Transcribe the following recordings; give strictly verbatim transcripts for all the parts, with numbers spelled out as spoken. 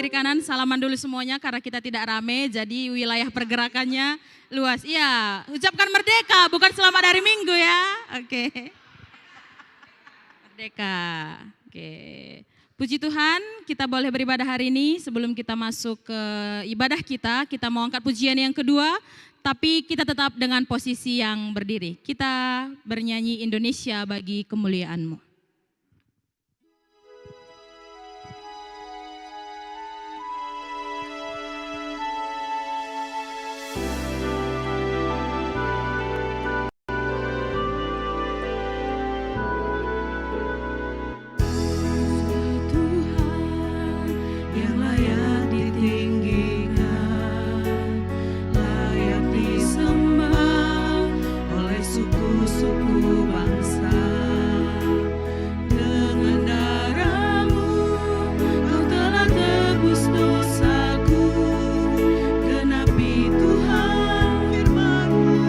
Di kanan, salaman dulu semuanya karena kita tidak rame, jadi wilayah pergerakannya luas. Iya, ucapkan merdeka, bukan selamat hari Minggu ya. Oke. Merdeka. Oke. Puji Tuhan, kita boleh beribadah hari ini. Sebelum kita masuk ke ibadah kita, kita mau angkat pujian yang kedua, tapi kita tetap dengan posisi yang berdiri. Kita bernyanyi Indonesia bagi kemuliaan-Mu. Tuhan yang layak ditinggikan, layak disembah oleh suku-suku bangsa. Dengan darah-Mu, Kau telah tebus dosaku. Genapi, Tuhan, firman-Mu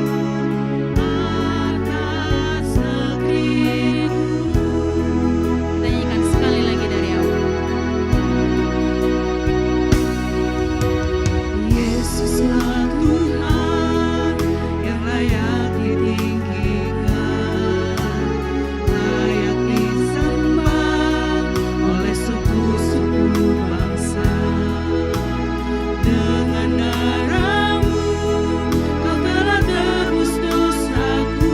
atas negeriku. Kita nyanyikan sekali lagi dari awal. Yesuslah Tuhan yang layak ditinggikan, layak disembah oleh suku-suku bangsa. Dengan darah-Mu, Kau telah tebus dosaku.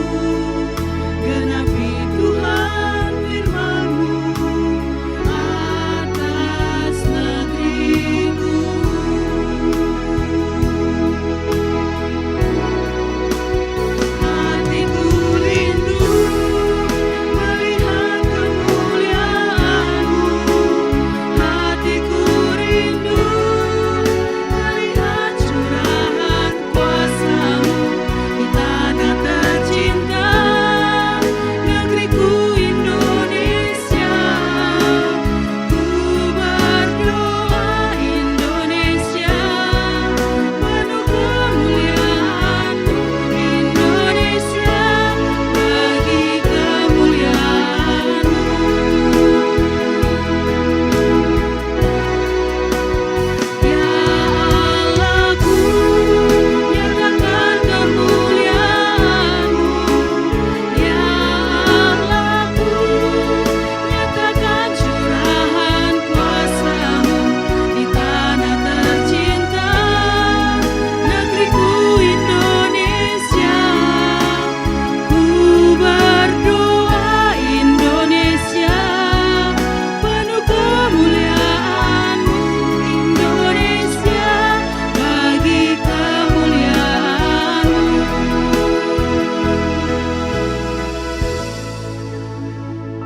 Genapi, Tuhan, firman-Mu atas negeriku. Hatiku rindu melihat kemuliaan-Mu. Hatiku rindu melihat curahan kuasa-Mu di tanah tercinta, negeriku Indonesia. Ku berdoa Indonesia penuh kemuliaan-Mu, Indonesia bagi kemuliaan-Mu. Ya Allahku, nyatakan kemuliaan-Mu. Ya Allahku, nyatakan curahan kuasa-Mu di tanah tercinta, negeriku Indonesia. Ku berdoa Indonesia penuh kemuliaan-Mu, Indonesia bagi kemuliaan-Mu.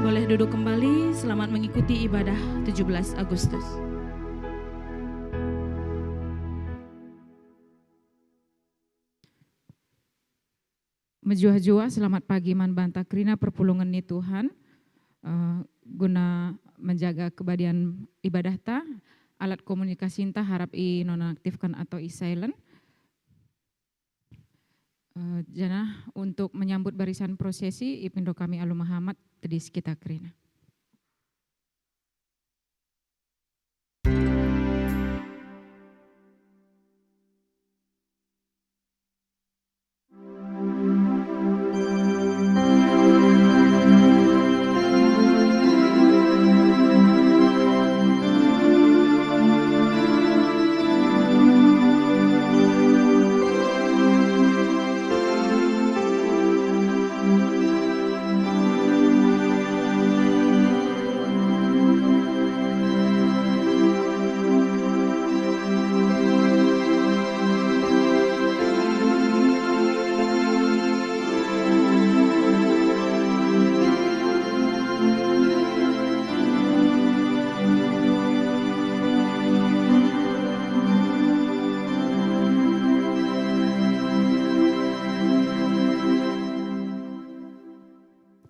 Boleh duduk kembali, selamat mengikuti ibadah tujuh belas Agustus. Mejuah-juah, selamat pagi man banta kerina perpulungen ni Tuhan. Eh, guna menjaga kebadian ibadahta, alat komunikasinta harap i nonaktifkan atau i silent. Eh, janah untuk menyambut barisan prosesi, ipindo kami alu mehamat tedis kita kerina.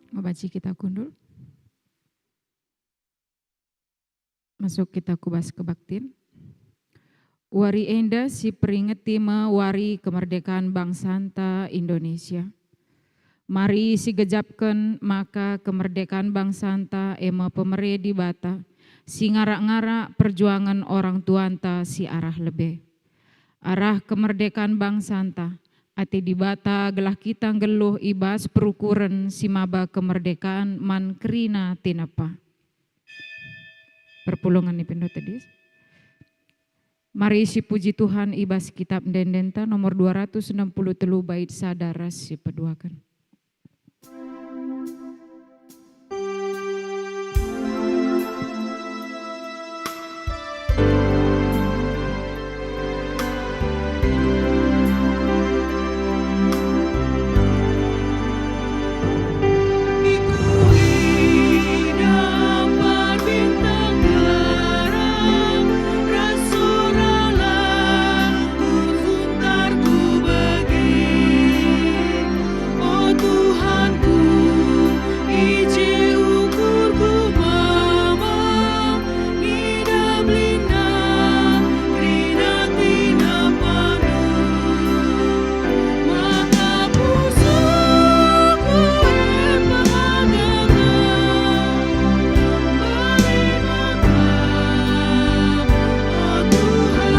Mabanci kita kundul. Masuk kita ku bas kebaktin. Wari enda siperingeti me wari kemerdekaan bangsanta Indonesia. Mari sigejapken maka kemerdekaan bangsanta e me pemere Dibata, si ngarak-ngarak perjuangen orang tuanta si arah lebe. Arah kemerdekaan bangsanta, ate Dibata gelah kita nggeluh i bas perukuren si maba kemerdekaan man kerina tinepa. Perpulungen ni pindo tedis. Mari sipuji Tuhan i bas kitab ende-endenta nomor dua ratus enam puluh telu bait sada ras si peduaken. O Tuhanku, i je ukurku mama, ngidah belinna kerina tinepaNdu. Maka pusuhku e pengagana, bali maka, o Tuhanku.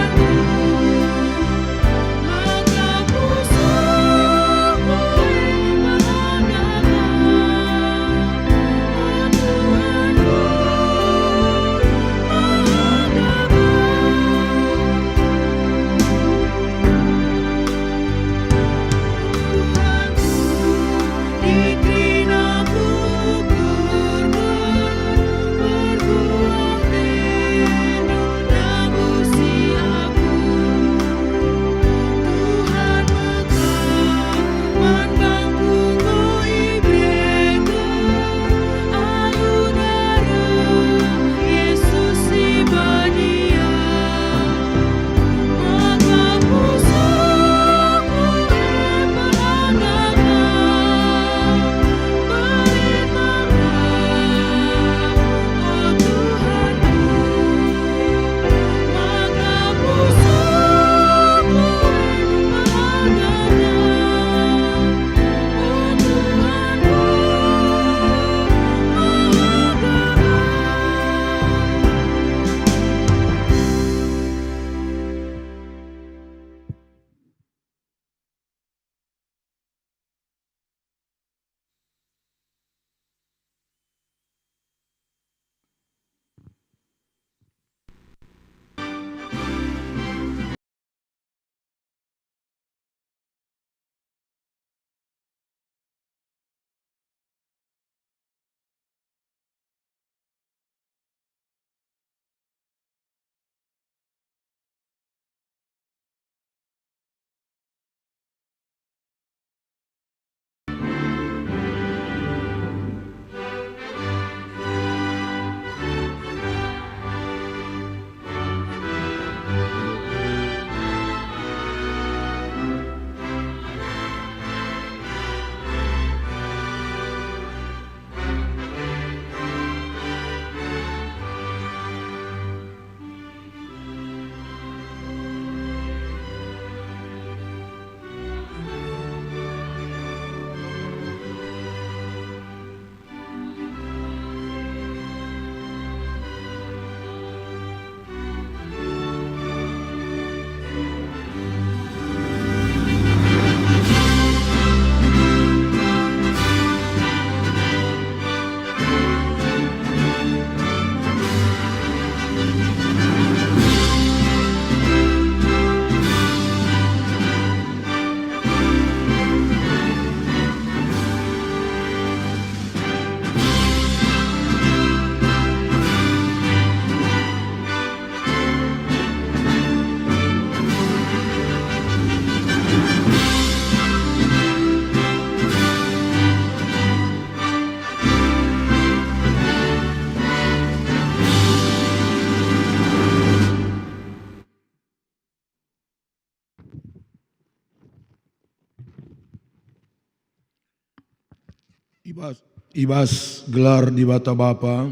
I bas, i bas gelar Dibata Bapa,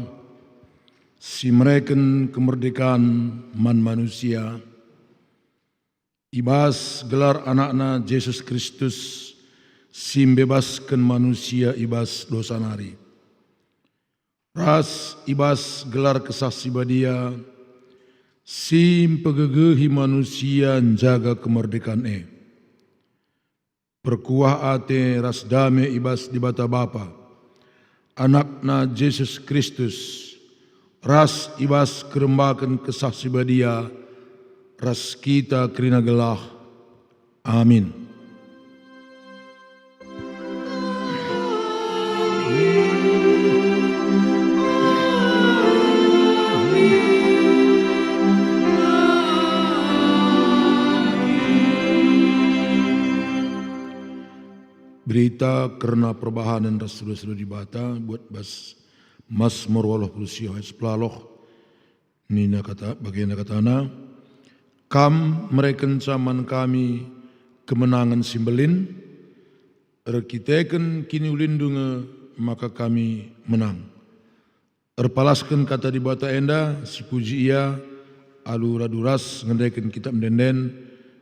si mereken kemerdekaan man manusia, i bas gelar AnakNa Jesus Kristus, si mbebasken manusia i bas dosa nari. ras i bas gelar Kesah Si Badia, si mpegegehi manusia njaga kemerdekan e. Perkuah ate ras dame i bas Dibata Bapa, AnakNa Jesus Kristus, ras i bas kerembaken Kesah Si Badia, ras kita kerina gelah. Amin. Berita kerna perbahanen ras sura-sura Dibata buat bas Masmur waluh puluh siah ayat sepuluh. Nina kata, bagenda katana, "Kam merekenca man kami kemenangen si mbelin, erkiteken kiniulinNdu nge maka kami menang." Erpalasken kata Dibata enda, sipuji Ia alu radu ras ngendeken Kitap Ende-enden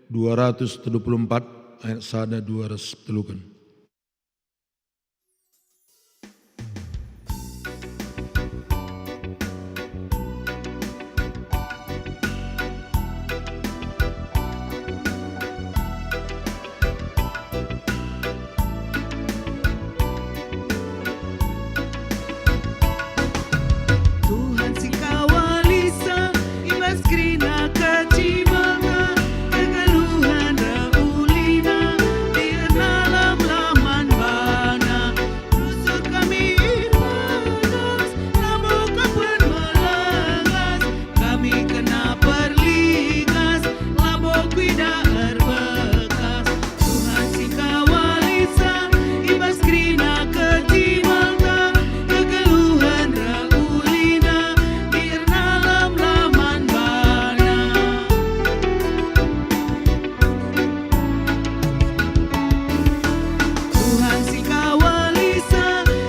dua ratus telu puluh empat ayat sada, dua ras teluken. Tuhan si kawalisa, i bas kerina kecimenta, kegeluhen ras ulina, diernalem laman baNa. Rusur kami i bagas, labo ka pen melengas, kami kena perligas, labo kuidah erbekas. Tuhan si kawalisa, i bas kerina kecimenta, kegeluhen ras ulina, diernalem laman baNa. Tuhan si kawalisa,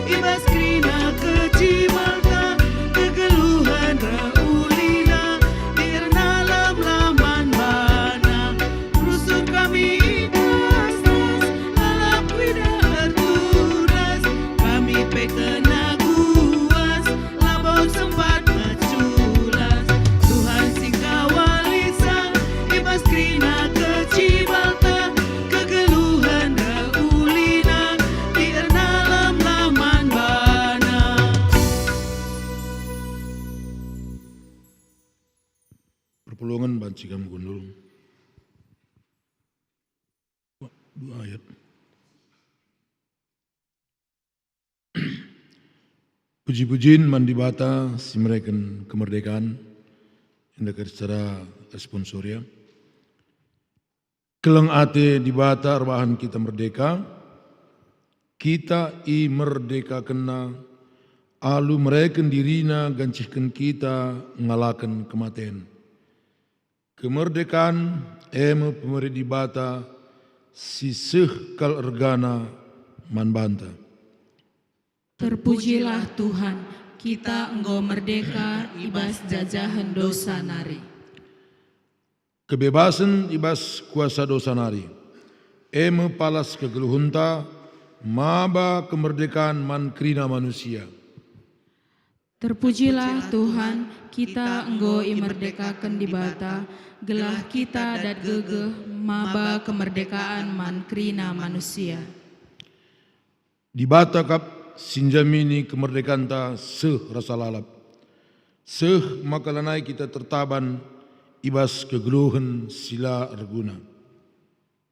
i bas kerina kecimenta, kegeluhen ras ulina, diernalem laman baNa. Rusur kami i bagas, lalap kuidah erturas, kami pe kena kuas, labo sempat meculas. Tuhan si kawalisa, i bas kerina kecimenta, kegeluhen ras ulina, diernalem laman baNa. Perpulungen banci kam kundul. Dua ayat. Puji-pujin man Dibata si mereken kemerdekaan, enda ka secara responsoria. Keleng ate Dibata erbahan kita merdeka, kita imerdekakenNa alu mereken diriNa gancihken kita ngalaken kematen. Kemerdekaan e me pemere Dibata si seh kal ergana man banta. Terpujilah Tuhan, kita enggo merdeka i bas jajahen dosa nari. Kebebasen i bas kuasa dosa nari, e me palas kegeluhenta maba kemerdekaan man kerina manusia. Terpujilah Tuhan, kita enggo imerdekaken Dibata, gelah kita dat gegeh maba kemerdekaan man kerina manusia. Dibata kap si njamini kemerdekanta seh rasa lalap, seh maka lanai kita tertaban i bas kegeluhen si la erguna.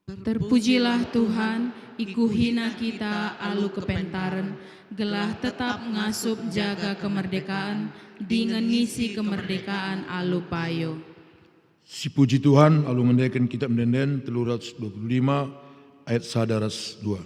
Terpujilah Tuhan, ikuhina kita alu kepentaren, gelah tetap ngasup jaga kemerdekaan, dingen ngisi kemerdekaan alu payo. Sipuji Tuhan alu ngendeken Kitap Ende-enden telu ratus dua puluh lima ayat sada ras dua.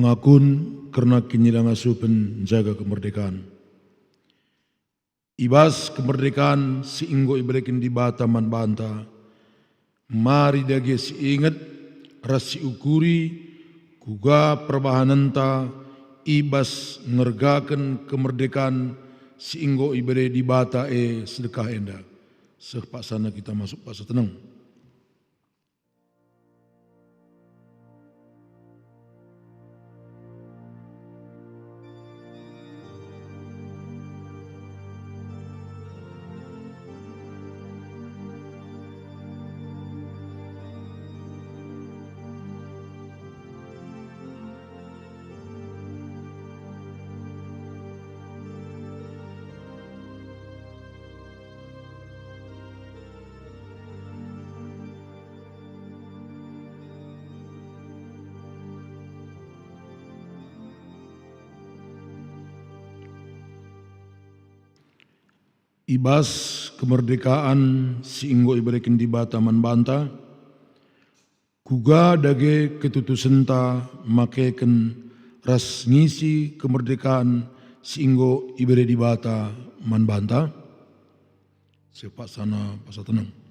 Makun kerna kinilangasupen njaga kemerdekaan. I bas kemerdekaan si enggo ibereken Dibata man banta, mari dage siinget ras siukuri kuga perbahanenta i bas ngergaken kemerdekaan si enggo ibere Dibata e sedekah enda. Seh paksana kita masuk paksa teneng. I bas kemerdekaan si enggo ibereken Dibata man banta, kuga dage ketutusenta makeken ras ngisi kemerdekaan si enggo ibere Dibata man banta? Seh paksana paksa teneng.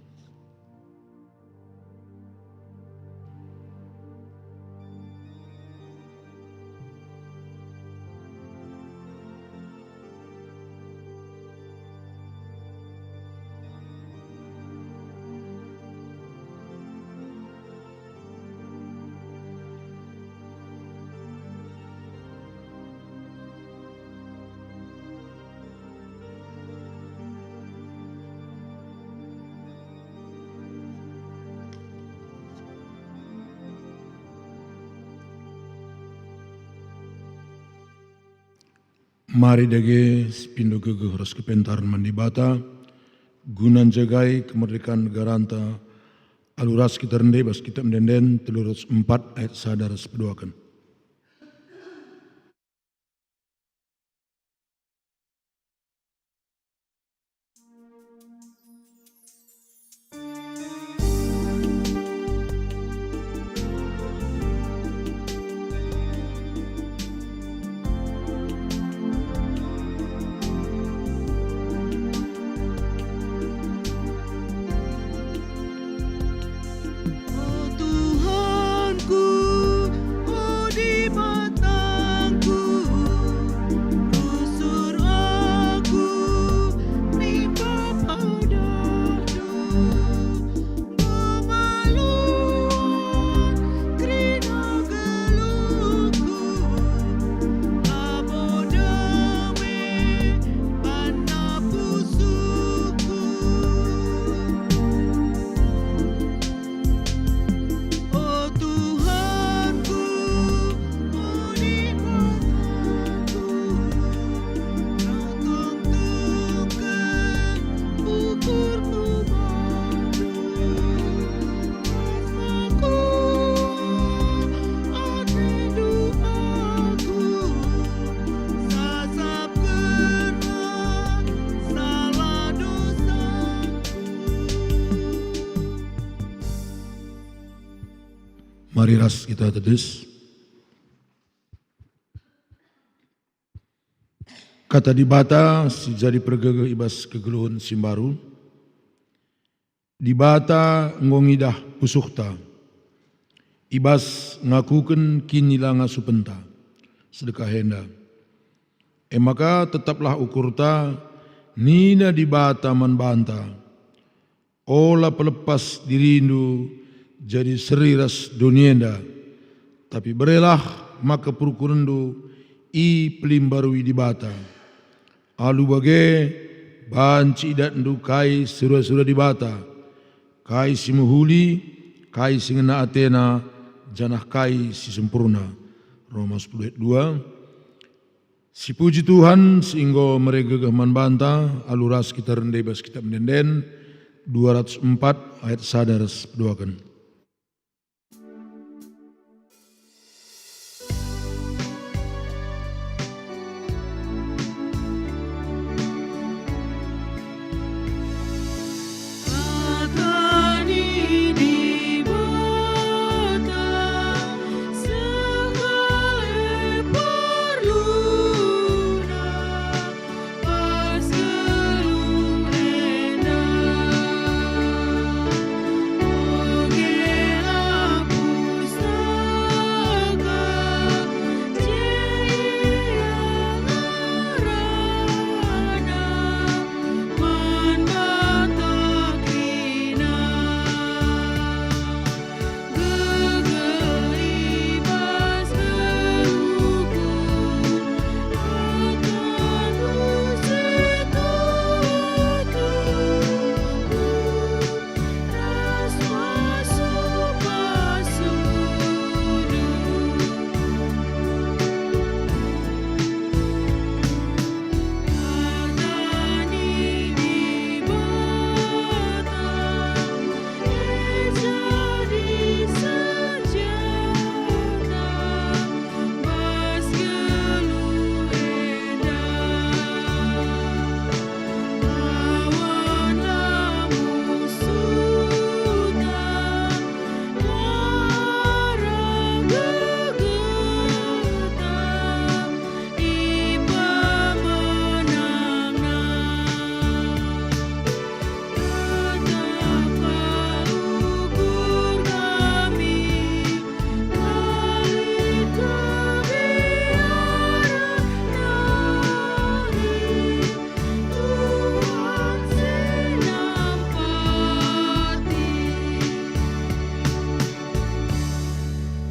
Mari dage sipindo gegeh ras kepentaren man Dibata, guna njagai kemerdekaan negaranta, alu ras kita rende bas Kitab Ende-enden telu ratus empat ayat sada ras peduaken. O Tuhanku, o Dibatangku, rusur aku nimbap padaNdu, bebaluan kerina geluhku, labo dame banna pusuhku. O Tuhanku, o Dibatangku, Kam tongtongken ukurku bandu, ras mekuah ateNdu aku, sasap kerna salah dosaku. Mari ras kita tedis. Kata Dibata si jadi pergegeh i bas kegeluhen si mbaru. Dibata enggo ngidah pusuhta, i bas ngakuken kinilangasupenta sedekah enda. E maka tetaplah ukurta, nina Dibata man banta, "Ola pelepas dirindu jadi seri ras doni enda, tapi berelah maka perukurenndu ipelimbarui Dibata. Alu bage banci idatndu kai sura-sura Dibata, kai si mehuli, kai si ngena atena, janah kai si sempurna." Roma sepuluh ayat dua. Sipuji Tuhan si enggo mere gegeh man banta, alu ras kita rende bas Kitab Ende-enden dua ratus empat ayat sada ras peduaken. Kata ni Dibata, segala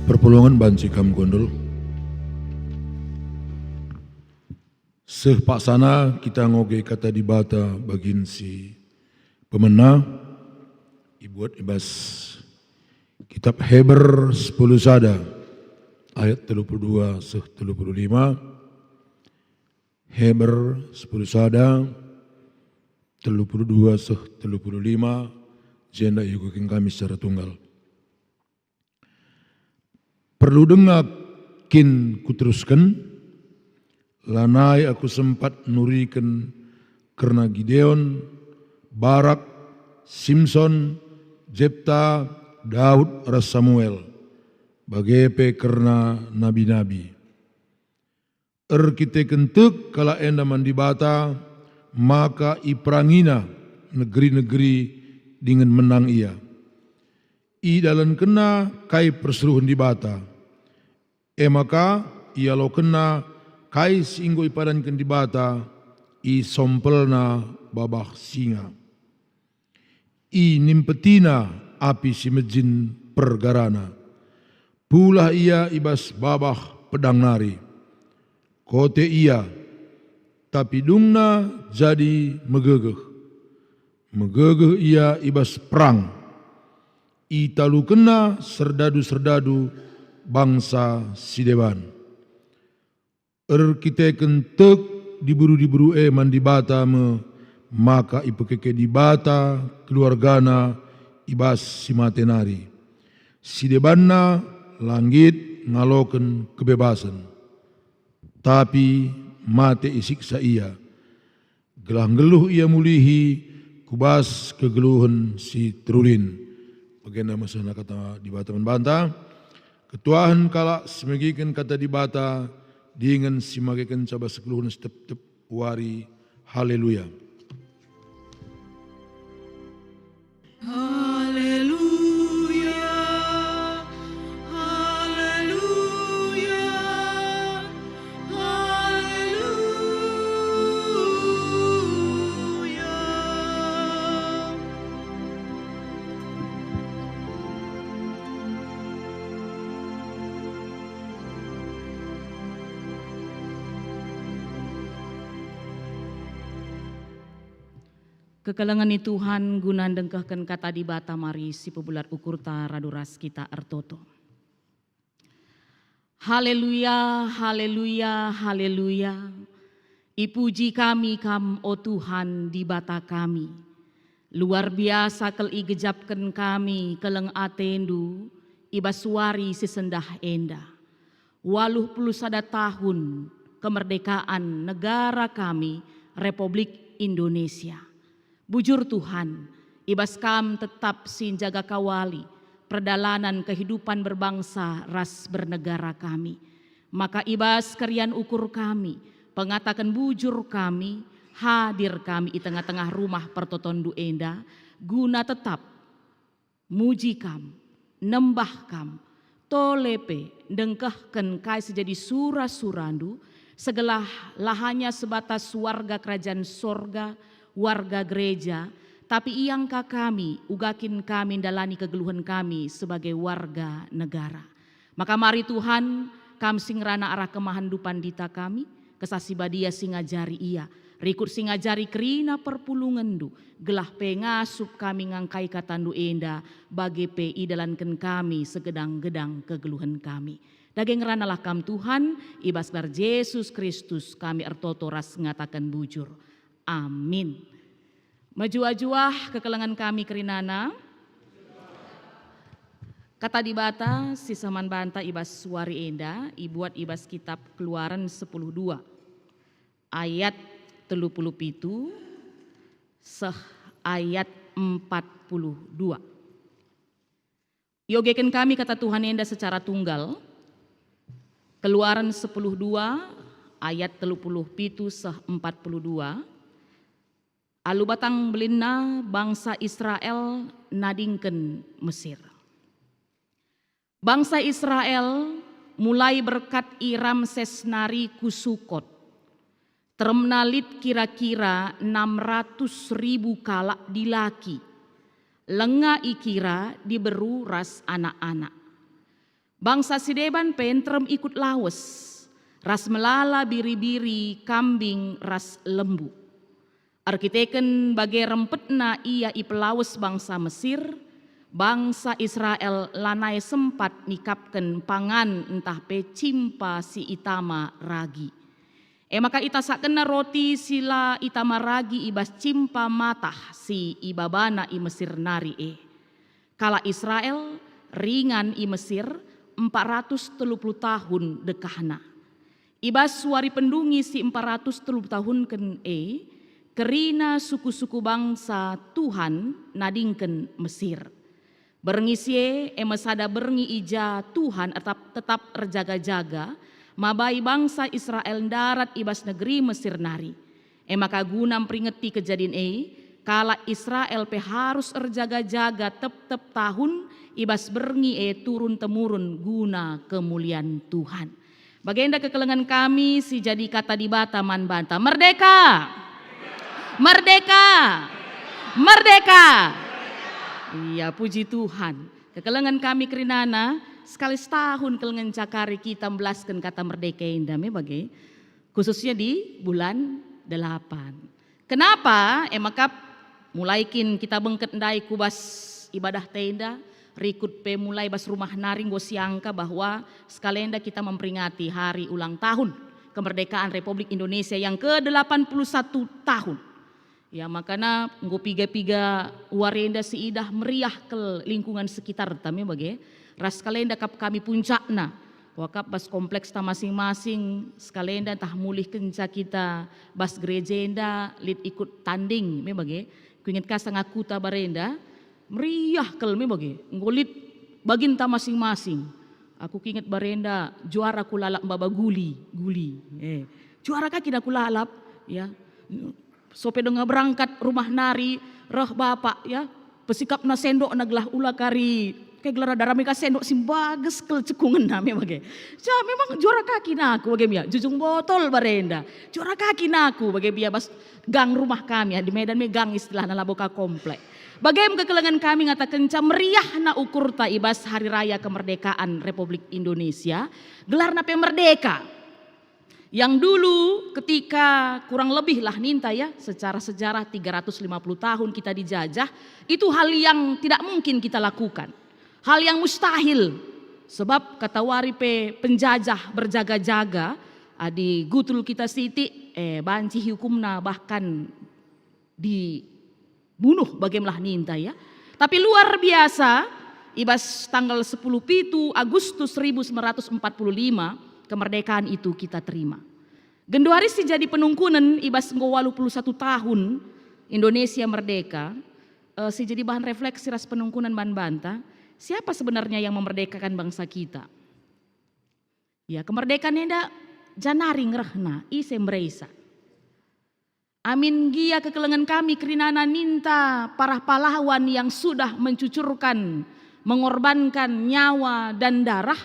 Perpulungen banci kam kundul. Seh paksana kita ngoge Kata Dibata bagin si pemena, ibuat i bas Kitab Heber sepuluh sada ayat telu puluh dua seh telu puluh lima. Heber sepuluh sada, telu puluh dua seh telu puluh lima, jenda iugaken kami secara tunggal. Perlu denga kin kuterusken? Lanai aku sempat nuriken kerna Gideon, Barak, Simson, Jepta, Daud, ras Samuel, bage pe kerna nabi-nabi. Erkiteken tek kalak enda man Dibata, maka iperangina negeri-negeri dingen menang ia. Idalankenna kai persuruhen Dibata, e maka ialokenna kai si enggo ipadanken Dibata, isompelna babah singa. Inimpetina api si mejin pergarana. Pulah ia i bas babah pedang nari. Kote ia, tapi dungna jadi megegeh. Megegeh ia i bas perang. Italukenna serdadu-serdadu bangsa si deban. Erkiteken tek diberu-diberu e man Dibata me maka ipekeke Dibata keluargana i bas si mate nari. Si debanna la nggit ngaloken kebebasen, tapi mate isiksa ia. Gelah nggeluh ia mulihi ku bas kegeluhen si terulin. Bagenda mesehna Kata Dibata man banta. Ketuahen kalak si megiken Kata Dibata dingen si makekenca bas kegeluhen si tep-tep wari. Haleluya. Haleluya, haleluya, haleluya. Kekelengen ni Tuhan guna ndengkehken Kata Dibata, mari sipebulat ukurta radu ras kita ertoto. Haleluya, haleluya, haleluya. Ipuji kami Kam, o Tuhan, Dibata kami. Luar biasa kal igejapken kami keleng ateNdu i bas wari si sendah enda. Waluh puluh sada tahun kemerdekaan negara kami, Republik Indonesia. Bujur Tuhan, i bas Kam tetap si njaga kawali perdalanan kehidupan berbangsa ras bernegara kami. Maka i bas kerian ukur kami, pengataken bujur kami, hadir kami i tengah-tengah rumah pertotonNdu enda, guna tetap muji Kam, nembah Kam, tole pe ndengkehken kai si jadi sura-suraNdu, segelah la hanya sebatas warga Kerajaan Sorga, warga gereja, tapi ia ka kami, uga kin kami ndalani kegeluhen kami sebagai warga negara. Maka mari Tuhan, Kam si ngerana arah kemahenNdu pandita kami, Kesah Si Badia si ngajari ia, rikut si ngajari kerina perpulungenNdu, gelah pe ngasup kami ngangkai kataNdu enda, bage pe idalanken kami segedang-gedang kegeluhen kami. Dage ngeranalah Kam Tuhan, i bas gelar Jesus Kristus kami ertoto ras ngataken bujur. Amin. Mejuah-juah kekelengen kami kerinana. Kata Dibata si seh man banta i bas wari enda ibuat i bas Kitap Keluaren sepuluh dua, ayat telu puluh pitu seh ayat empat puluh dua. Iogeken kami kata Tuhan enda secara tunggal, Keluaren sepuluh dua ayat telu puluh pitu seh empat puluh dua, alu batang belinna bangsa Israel nadingken Mesir. Bangsa Israel mulai berkat i Ramses nari ku Sukot. Teremna lit kira-kira enam ratus ribu kalak dilaki, lenga ikira diberu ras anak-anak. Bangsa si deban pe nterem ikut lawes, ras melala biri-biri, kambing, ras lembu. Erkiteken bage rempetna ia ipelawes bangsa Mesir, bangsa Israel lanai sempat nikapken pangan ntah pe cimpa si itama ragi. E maka itasakkenna roti si la itama ragi i bas cimpa matah si ibabana i Mesir nari e. Kalak Israel ringan i Mesir empat ratus telu puluh tahun dekahna. I bas wari pendungi si empat ratus telu puluh tahunken e, kerina suku-suku bangsa Tuhan nadingken Mesir. Berngi si e, e me sada berngi i ja Tuhan tetap, tetap erjaga-jaga, mabai bangsa Israel ndarat i bas negeri Mesir nari. E maka guna mperingeti kejadin e, kalak Israel pe harus erjaga-jaga tep-tep tahun i bas berngi e turun-temurun guna kemulian Tuhan. Bagenda kekelengen kami si jadi kata Dibata man banta. Merdeka! Merdeka! Merdeka! Iya, puji Tuhan. Kekelengen kami kerinana, sekali setahun kal ngenca kari kita mbelasken kata merdeka enda me bage, khususnya di bulan delapan. Kenapa? E maka mulai kin kita bengket ndai ku bas ibadah tenda, rikut pe mulai bas rumah nari enggo siangka bahwa sekalenda kita memperingati hari ulang tahun kemerdekaan Republik Indonesia yang ke delapan puluh satu tahun. Ya, makana enggo piga-piga wari enda siidah meriah kal lingkungan sekitarta me bage, ras kalenda kap kami puncakna. Kuakap bas kompleksta masing-masing, sekalenda ntah mulih kenca kita bas gereja enda lit ikut tanding me bage. Kuinget ka sanga kuta barenda, meriah kal me bage, enggo lit baginta masing-masing. Aku kuinget barenda juara kulalap maba guli, guli. Eh, juara ka kin aku lalap, ya. Sope denga berangkat rumah nari, reh bapak, ya, pesikapna sendokna gelah ula kari, ke gelar ada rame ka sendok si mbages kal cekungenna me bage. Ja, memang juara ka kin aku bage me, ya, jujung botol barenda. Juara ka kin aku bage me, ya, bas gang rumah kami, ya, di Medan me gang istilahna, labo ka komplek. Bage me kekelengen kami ngatakenca meriahna ukurta i bas Hari Raya Kemerdekaan Republik Indonesia, gelarna pe merdeka. Yang dulu ketika kurang lebih lah ninta ya, secara sejarah tiga ratus lima puluh tahun kita dijajah, itu hal yang tidak mungkin kita lakukan. Hal yang mustahil. Sebab katawari pe penjajah berjaga-jaga, adi gutul kita sitik, eh, banci iukumna bahkan dibunuh bage me lah ninta ya. Tapi luar biasa, i bas tanggal sepuluh pitu Agustus seribu sembilan ratus empat puluh lima, kemerdekaan itu kita terima. Genduari si jadi penungkunen i bas enggo waluh puluh satu tahun Indonesia merdeka, eh, si jadi bahan refleksi ras penungkunen man banta, siapa sebenarnya yang memerdekakan bangsa kita? Ya, kemerdekaan enda janari ngerehna, ise mberesa. Amin gia kekelengen kami kerinana ninta para pahlawan yang sudah mencucurkan, mengorbankan nyawa dan darah,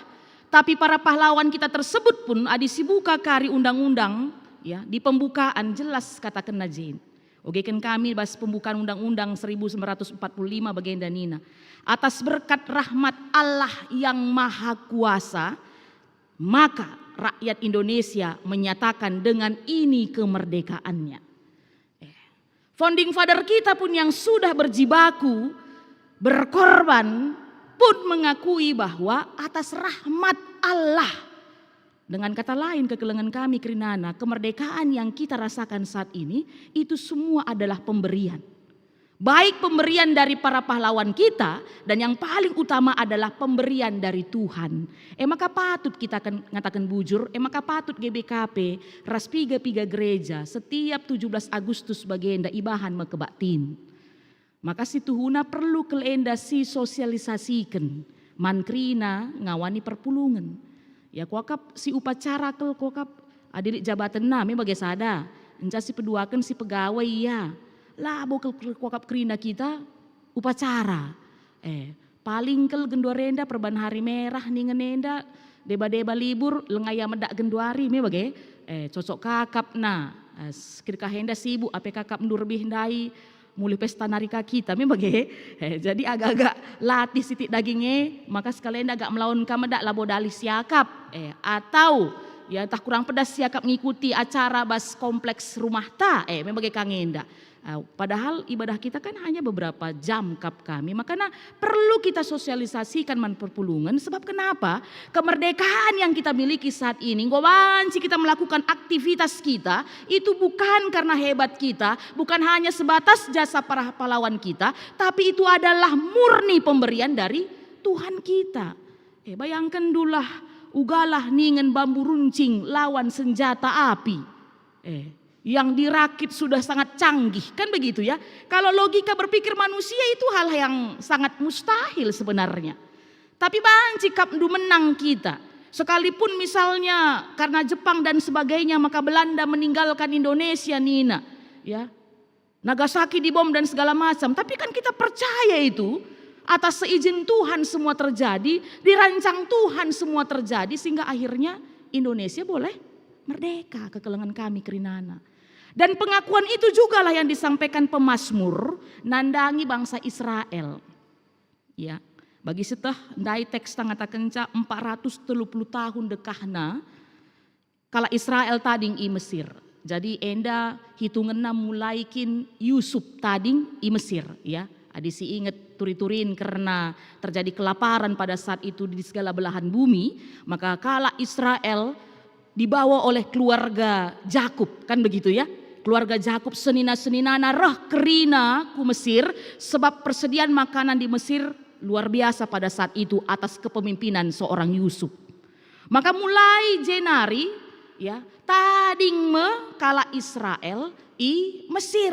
tapi para pahlawan kita tersebut pun adi sibuka kari undang-undang, ya, di pembukaan jelas katakenna jen. Ogeken kami bas pembukaan Undang-Undang seribu sembilan ratus empat puluh lima bagenda nina, "Atas berkat rahmat Allah yang Maha Kuasa, maka rakyat Indonesia menyatakan dengan ini kemerdekaannya." Eh, Founding Father kita pun yang sudah berjibaku, berkorban, pun mengakui bahwa atas rahmat Allah. Dengan kata lain, kekelengen kami kerinana, kemerdekaan yang kita rasakan saat ini, itu semua adalah pemberian. Baik pemberian dari para pahlawan kita, dan yang paling utama adalah pemberian dari Tuhan. E maka patut kita ken-, ngataken bujur, e maka patut G B K P ras piga-piga gereja setiap tujuh belas Agustus bagenda ibahan me kebaktin. Maka situhuna perlu kal enda sisosialisasiken man kerina ngawani perpulungen. Ya, kuakap si upacara kal kuakap adi lit jabatenna me bage sada, enca si peduaken si pegawai ia. Labo kal kuakap kerina kita upacara. Eh, paling kal genduari enda perban hari merah ningen enda deba-deba libur lenga ia medak genduari me bage. Eh, cocok kakapna. Eh, s-, kidekah enda sibuk ape kakap ndu rebih ndai. mulih pesta nari ka kita, me bage. Eh, jadi agak-agak latih sitik daging e, maka sekalian agak melawan ka medak labo dalih siakap. Eh, atau ya ntah kurang pedas siakap ngikuti acara bas kompleks rumah ta. Eh, me bage ka ngenda. Ah, padahal ibadah kita kan hanya beberapa jam kap kami. Makana perlu kita sosialisasikan man perpulungen. Sebab kenapa? Kemerdekaan yang kita miliki saat ini, enggo banci kita melakukan aktivitas kita, itu bukan karena hebat kita, bukan hanya sebatas jasa para pahlawan kita, tapi itu adalah murni pemberian dari Tuhan kita. Eh, bayangkan dulah, ugalah ningen bambu runcing lawan senjata api. Eh, yang dirakit sudah sangat canggih, kan begitu ya? Kalau logika berpikir manusia itu hal yang sangat mustahil sebenarnya. Tapi banci kap ndu menang kita. Sekalipun misalnya karena Jepang dan sebagainya, maka Belanda meninggalkan Indonesia nina, ya. Nagasaki dibom dan segala macam. Tapi kan kita percaya itu atas seizin Tuhan semua terjadi, dirancang Tuhan semua terjadi, sehingga akhirnya Indonesia boleh merdeka, kekelengen kami kerinana. Dan pengakuan itu jugalah yang disampaikan pemazmur nandangi bangsa Israel. Ya, bagi seteh ndai teks ngatakenca empat ratus telu puluh tahun dekahna kalak Israel tading i Mesir. Jadi enda hitungenna mulai kin Yusup tading i Mesir, ya. Adi si inget turi-turin kerna terjadi kelaparan pada saat itu di segala belahan bumi, maka kalak Israel dibawa oleh keluarga Jakub, kan begitu ya? Keluarga Jakub senina-seninana reh kerina ku Mesir, sebab persediaan makanan di Mesir luar biasa pada saat itu atas kepemimpinan seorang Yusuf. Maka mulai jenari, ya, tading me kalak Israel i Mesir.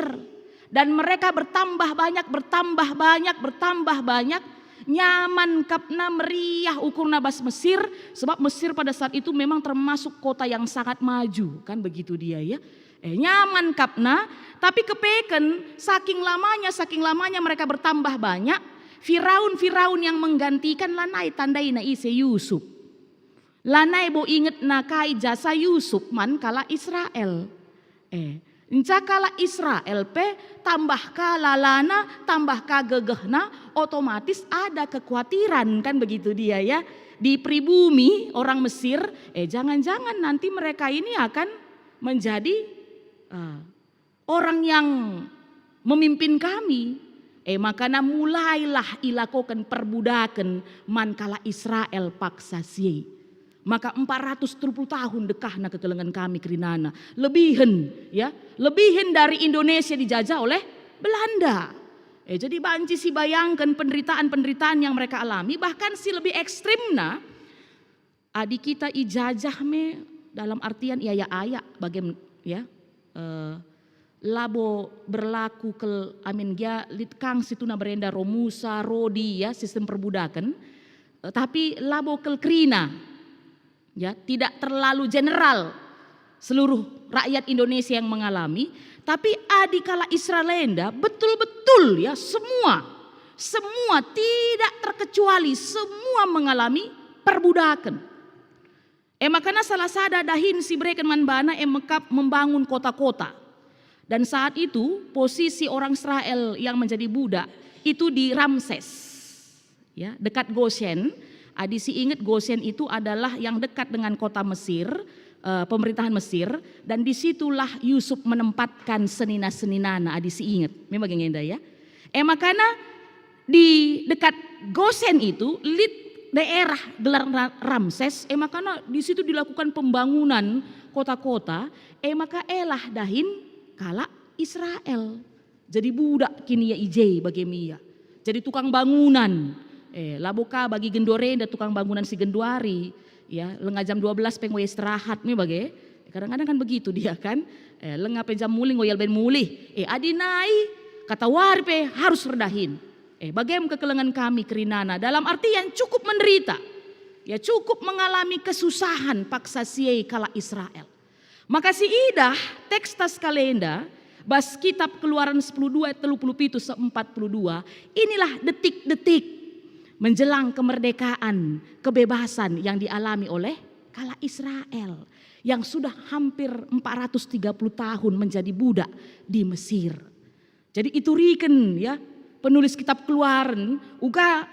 Dan mereka bertambah banyak, bertambah banyak, bertambah banyak. Nyaman kapna, meriah ukurna bas Mesir, sebab Mesir pada saat itu memang termasuk kota yang sangat maju, kan begitu dia ya. Eh, nyaman kapna, tapi kepeken saking lamanya, saking lamanya mereka bertambah banyak, Firaun-Firaun yang menggantikan lanai tandaina ise Yusuf. Lanai bo ingetna kai jasa Yusuf man kalak Israel. Eh, enca kalak Israel pe tambah ka lalana, tambah ka gegehna, otomatis ada kekuatiran, kan begitu dia ya. Di pribumi orang Mesir, eh, jangan-jangan nanti mereka ini akan menjadi, eh, orang yang memimpin kami. Eh, makana mulailah ilakoken perbudaken man kalak Israel paksa si e. Maka empat ratus telu puluh tahun dekahna kekelengen kami kerinana. Lebihen, ya, lebihen dari Indonesia dijajah oleh Belanda. Eh, jadi banci si bayangken penderitaan-penderitaan yang mereka alami, bahkan si lebih ekstrimna, adi kita ijajah me dalam artian iayak-ayak bagem, ya, eh, labo berlaku kel amin gia lit kang situhuna berenda Romusa, Rodi, ya, sistem perbudaken, eh, tapi labo kel kerina, ya, tidak terlalu general seluruh rakyat Indonesia yang mengalami, tapi adi kalak Israel enda betul-betul, ya, semua, semua tidak terkecuali semua mengalami perbudaken. E makana salah sada dahin si bereken man bana e mekap membangun kota-kota. Dan saat itu posisi orang Israel yang menjadi budak itu di Ramses, ya, dekat Gosen. Adi si inget, Gosen itu adalah yang dekat dengan kota Mesir, eh, pemerintahan Mesir, dan disitulah Yusuf menempatkan senina-seninana, adi si inget. Memang enda ya. E makana di dekat Gosen itu lit daerah gelar Ra-, Ramses, e makana di situ dilakukan pembangunan kota-kota, e maka elah dahin kalak Israel. Jadi budak kin ia i je bage me ia. Jadi tukang bangunan. Eh, labo ka bagi genduari enda tukang bangunan si genduari. Ya, lenga jam dua belas pe enggo istirahat me bage. Kadang-kadang kan begitu dia kan. Eh, lenga pe jam mulih enggo ia leben mulih. Eh, adi nai, katawari pe harus erdahin. Eh, bagem kekelengen kami kerinana dalam artian cukup menderita. Ya, cukup mengalami kesusahan paksa si e kalak Israel. Maka si idah teks tas kalenda bas kitab Keluaran sepuluh dua telu puluh pitu se empat puluh dua, inilah detik-detik menjelang kemerdekaan, kebebasan yang dialami oleh kalak Israel yang sudah hampir empat ratus tiga puluh tahun menjadi budak di Mesir. Jadi ituriken, ya, penulis kitab Keluaran uga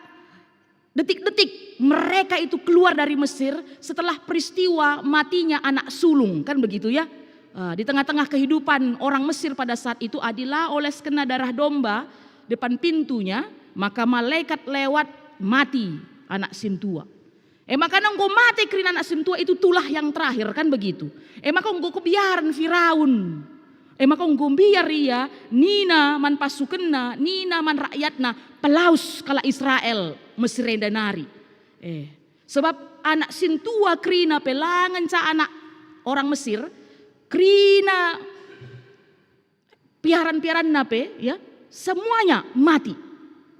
detik-detik mereka itu keluar dari Mesir setelah peristiwa matinya anak sulung, kan begitu, ya. Eh, di tengah-tengah kehidupan orang Mesir pada saat itu, adi la oleskenna darah domba depan pintunya, maka malaikat lewat, mati anak sintua. E maka enggo mate kerina anak sintua itu, tulah yang terakhir, kan begitu. E maka enggo kebiaren Firaun. E maka enggo mbiar ia nina man pasukenna, nina man rakyatna, "Pelaus kalak Israel Mesir enda nari." Eh, sebab anak sintua kerina pe la ngenca anak orang Mesir, kerina piaran-piaranna pe, ya, semuanya mati.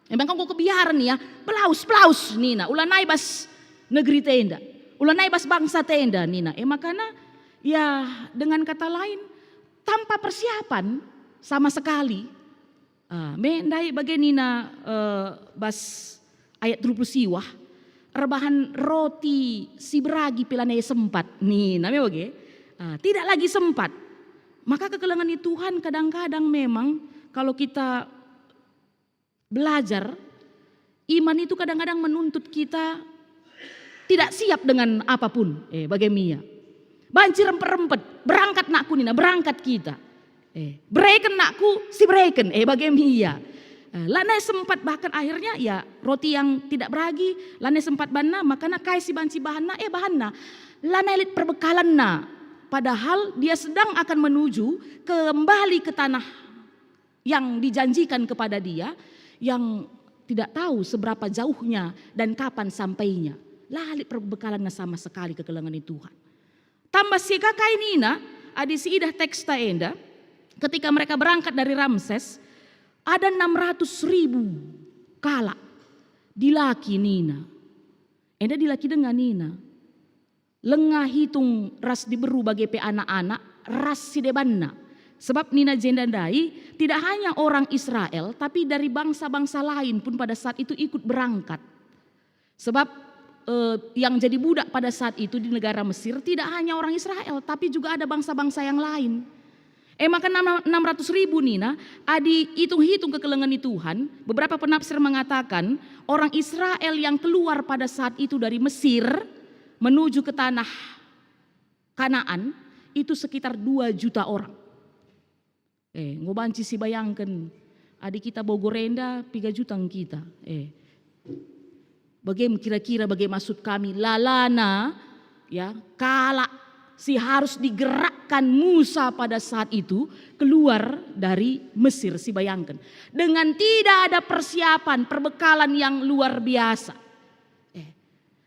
E maka enggo kebiaren ia, "Pelaus, pelaus," nina, "ulanai bas negeri ta enda, ulanai bas bangsa ta enda," nina. E makana, ya, dengan kata lain, tanpa persiapan sama sekali. Ah, me ndai bage nina, eh, bas ayat telu puluh siwah, "Erbahan roti si beragi pe lanai sempat," nina me bage. Ah, tidak lagi sempat. Maka kekelengen ni Tuhan kadang-kadang memang kalau kita belajar, iman itu kadang-kadang menuntut kita tidak siap dengan apapun. Eh, bage me ia. Banci rempet-rempet, "Berangkat nakku," nina, "berangkat kita." Eh, "Bereken nakku," si bereken, eh, bage me ia. Eh, lanai sempat, bahkan akhirnya, ya, roti yang tidak beragi, lanai sempat banna, makana kai si banci bahanna, eh, bahanna. Lanai lit perbekalanna, padahal dia sedang akan menuju kembali ke tanah yang dijanjikan kepada dia, yang tidak tahu seberapa jauhnya dan kapan sampainya. La lit perbekalanna sama sekali kekelengen ni Tuhan. Tambah si ka kai nina, adi siidah teksta enda, ketika mereka berangkat dari Ramses, ada enam ratus ribu kalak dilaki nina. Enda dilaki denga nina. Langa hitung ras diberu bage pe anak-anak ras si debanna. Sebab nina jenda ndai, tidak hanya orang Israel, tapi dari bangsa-bangsa lain pun pada saat itu ikut berangkat. Sebab, eh, yang jadi budak pada saat itu di negara Mesir tidak hanya orang Israel, tapi juga ada bangsa-bangsa yang lain. E maka enam, enam ratus ribu nina, adi itung-hitung kekelengen ni Tuhan, beberapa penafsir mengatakan orang Israel yang keluar pada saat itu dari Mesir menuju ke tanah Kanaan itu sekitar dua juta orang. Eh, enggo banci sibayangken, adi kita Bogor enda, piga juta nge kita. Eh, bage kira-kira bage maksud kami, lalana, ya, kalak si harus digerakkan Musa pada saat itu keluar dari Mesir, sibayangken. Dengan tidak ada persiapan, perbekalan yang luar biasa. Eh,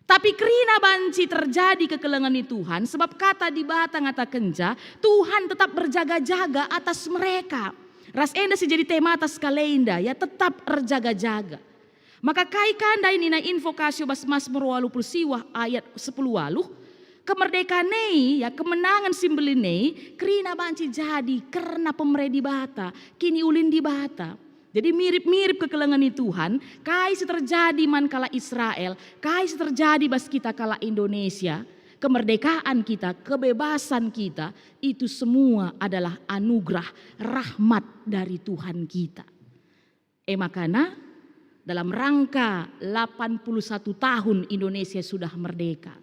tapi kerina banci terjadi kekelengen ni Tuhan, sebab kata Dibata ngatakenca, Tuhan tetap berjaga-jaga atas mereka. Ras enda si jadi tema atas kalenda, ya, tetap erjaga-jaga. Maka kai ka ndai nina invokasio bas Masmur walu puluh siwah ayat sepuluh waluh, kemerdekaan e, ya, kemenangan si mbelin e, kerina banci jadi kerna pemere Dibata, kiniulin Dibata. Jadi mirip-mirip kekelengen ni Tuhan, kai si terjadi man kalak Israel, kai si terjadi bas kita kalak Indonesia, kemerdekaan kita, kebebasan kita, itu semua adalah anugerah, rahmat dari Tuhan kita. E makana, dalam rangka lapan puluh satu tahun Indonesia sudah merdeka,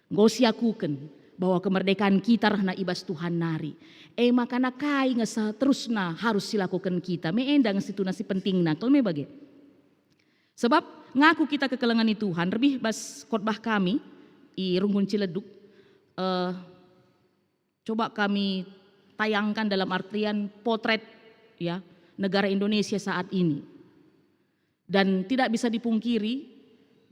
enggo siakuken bahwa kemerdekaan kita rehna i bas Tuhan nari. E makana kai nge seterusna harus silakoken kita? Me enda nge situhuna si pentingna, kal me bage. Sebab ngaku kita kekelengen ni Tuhan, lebih bas khotbah kami i Runggun Ciledug, eh, coba kami tayangkan dalam artian potret, ya, negara Indonesia saat ini. Dan tidak bisa dipungkiri,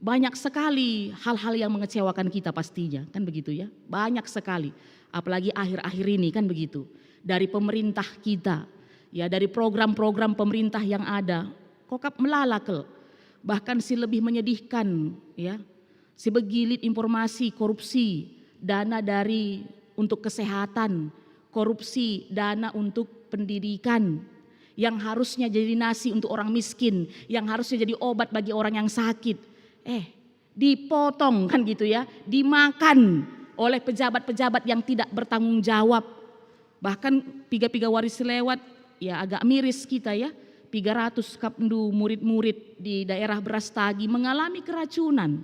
banyak sekali hal-hal yang mengecewakan kita pastinya, kan begitu, ya. Banyak sekali, apalagi akhir-akhir ini, kan begitu. Dari pemerintah kita, ya, dari program-program pemerintah yang ada, kokap melala kal. Bahkan si lebih menyedihkan, ya, si begi lit informasi korupsi, dana dari untuk kesehatan, korupsi dana untuk pendidikan, yang harusnya jadi nasi untuk orang miskin, yang harusnya jadi obat bagi orang yang sakit. Eh, dipotong, kan gitu, ya, dimakan oleh pejabat-pejabat yang tidak bertanggung jawab. Bahkan piga-piga wari selewat, Ya, agak miris kita ya, tiga ratus kap ndu murid-murid di daerah Berastagi mengalami keracunan.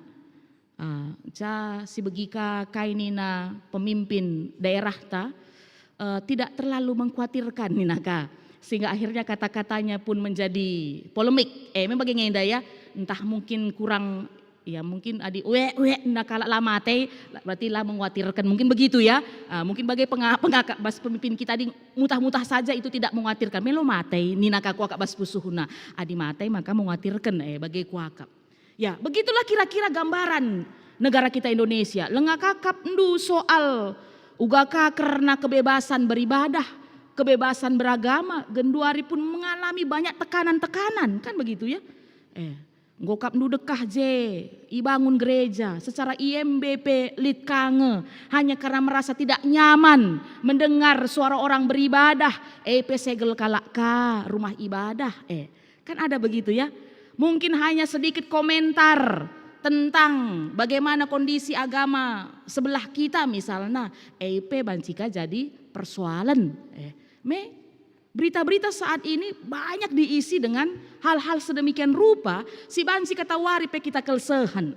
Ah, ca si begi ka kai nina pemimpin daerah ta, eh, tidak terlalu mengkhawatirkan nina ka. Sehingga akhirnya kata-katanya pun menjadi polemik. Eh, memang bagi ngenda ya, entah mungkin kurang, ya mungkin adi uek-uek nina kalak la matei, berarti la mengkhawatirkan. Mungkin begitu ya. Ah, mungkin bagi penga-, pengakap bas pemimpin kita di mutah-mutah saja itu tidak mengkhawatirkan. Melo matei nina ka kuakap bas pusuhna. Adi matei maka mengkhawatirkan, eh, bagi kuakap. Ya, begitulah kira-kira gambaran negara kita Indonesia. Lenga kakap ndu soal uga ka kerna kebebasan beribadah, kebebasan beragama, genduari pun mengalami banyak tekanan-tekanan, kan begitu ya? Eh, enggo kap ndu dekah je ibangun gereja secara I M B pe lit ka nge, hanya karena merasa tidak nyaman mendengar suara orang beribadah, e pe segel kalak ka rumah ibadah, eh. Kan ada begitu ya. Mungkin hanya sedikit komentar tentang bagaimana kondisi agama sebelah kita misalnya, e pe banci ka jadi persoalan. Eh, me, berita-berita saat ini banyak diisi dengan hal-hal sedemikian rupa si banci katawari pe kita kelsehen.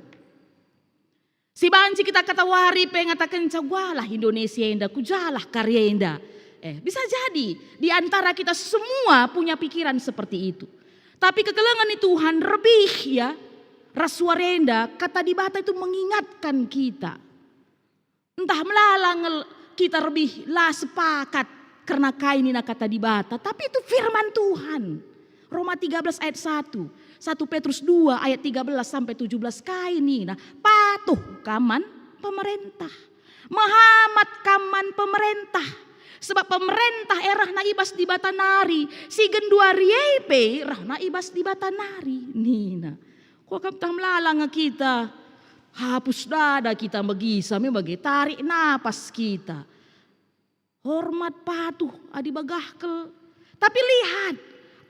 Si banci kita katawari pe ngatakenca, "Ugalah Indonesia enda, kujalah karya enda." Eh, bisa jadi di antara kita semua punya pikiran seperti itu. Tapi kekelengen ni Tuhan rebih ya, ras suara enda, kata Dibata itu mengingatkan kita. Entah melala ngel kita rebih la sepakat kerna kai nina kata Dibata, tapi itu firman Tuhan. Roma tiga belas ayat satu, satu Petrus dua ayat tiga belas sampai tujuh belas kai nina, "Patuh kam man pemerentah. Mehamat kam man pemerentah. Sebab pemerentah e rehna i bas Dibata nari, si genduari e pe rehna i bas Dibata nari," nina. Kuakap ntah melala nge kita. Hapus dada kita megisa me bage, tarik napas kita. Hormat, patuh, adi bagah kel. Tapi lihat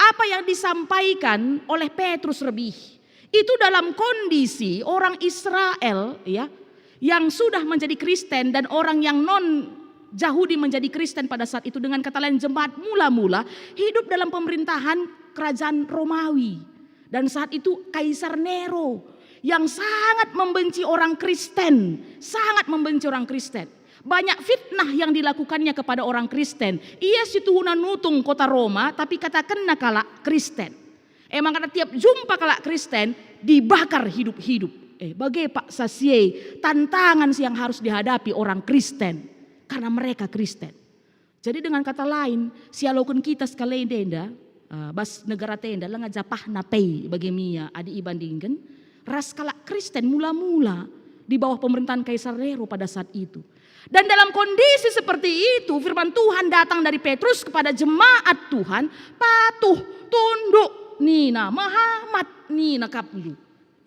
apa yang disampaikan oleh Petrus rebih. Itu dalam kondisi orang Israel, ya, yang sudah menjadi Kristen dan orang yang non Jahudi menjadi Kristen pada saat itu, dengan kata lain jemaat mula-mula hidup dalam pemerintahan kerajaan Romawi. Dan saat itu Kaisar Nero yang sangat membenci orang Kristen, sangat membenci orang Kristen. Banyak fitnah yang dilakukannya kepada orang Kristen. Ia si tuhuna nutung kota Roma, tapi katakenna kalak Kristen. Emang kata tiap jumpa kalak Kristen, dibakar hidup-hidup. Eh, bage paksa si e, tantangan si yang harus dihadapi orang Kristen karena mereka Kristen. Jadi dengan kata lain, sialoken kita sekali enda, eh, bas negara ta enda, lenga japahna pe bage mia adi ibandingken ras kalak Kristen mula-mula di bawah pemerintahan Kaisar Nero pada saat itu. Dan dalam kondisi seperti itu, firman Tuhan datang dari Petrus kepada jemaat Tuhan, "Patuh, tunduk," nina, "mehamat," nina, "kapndu."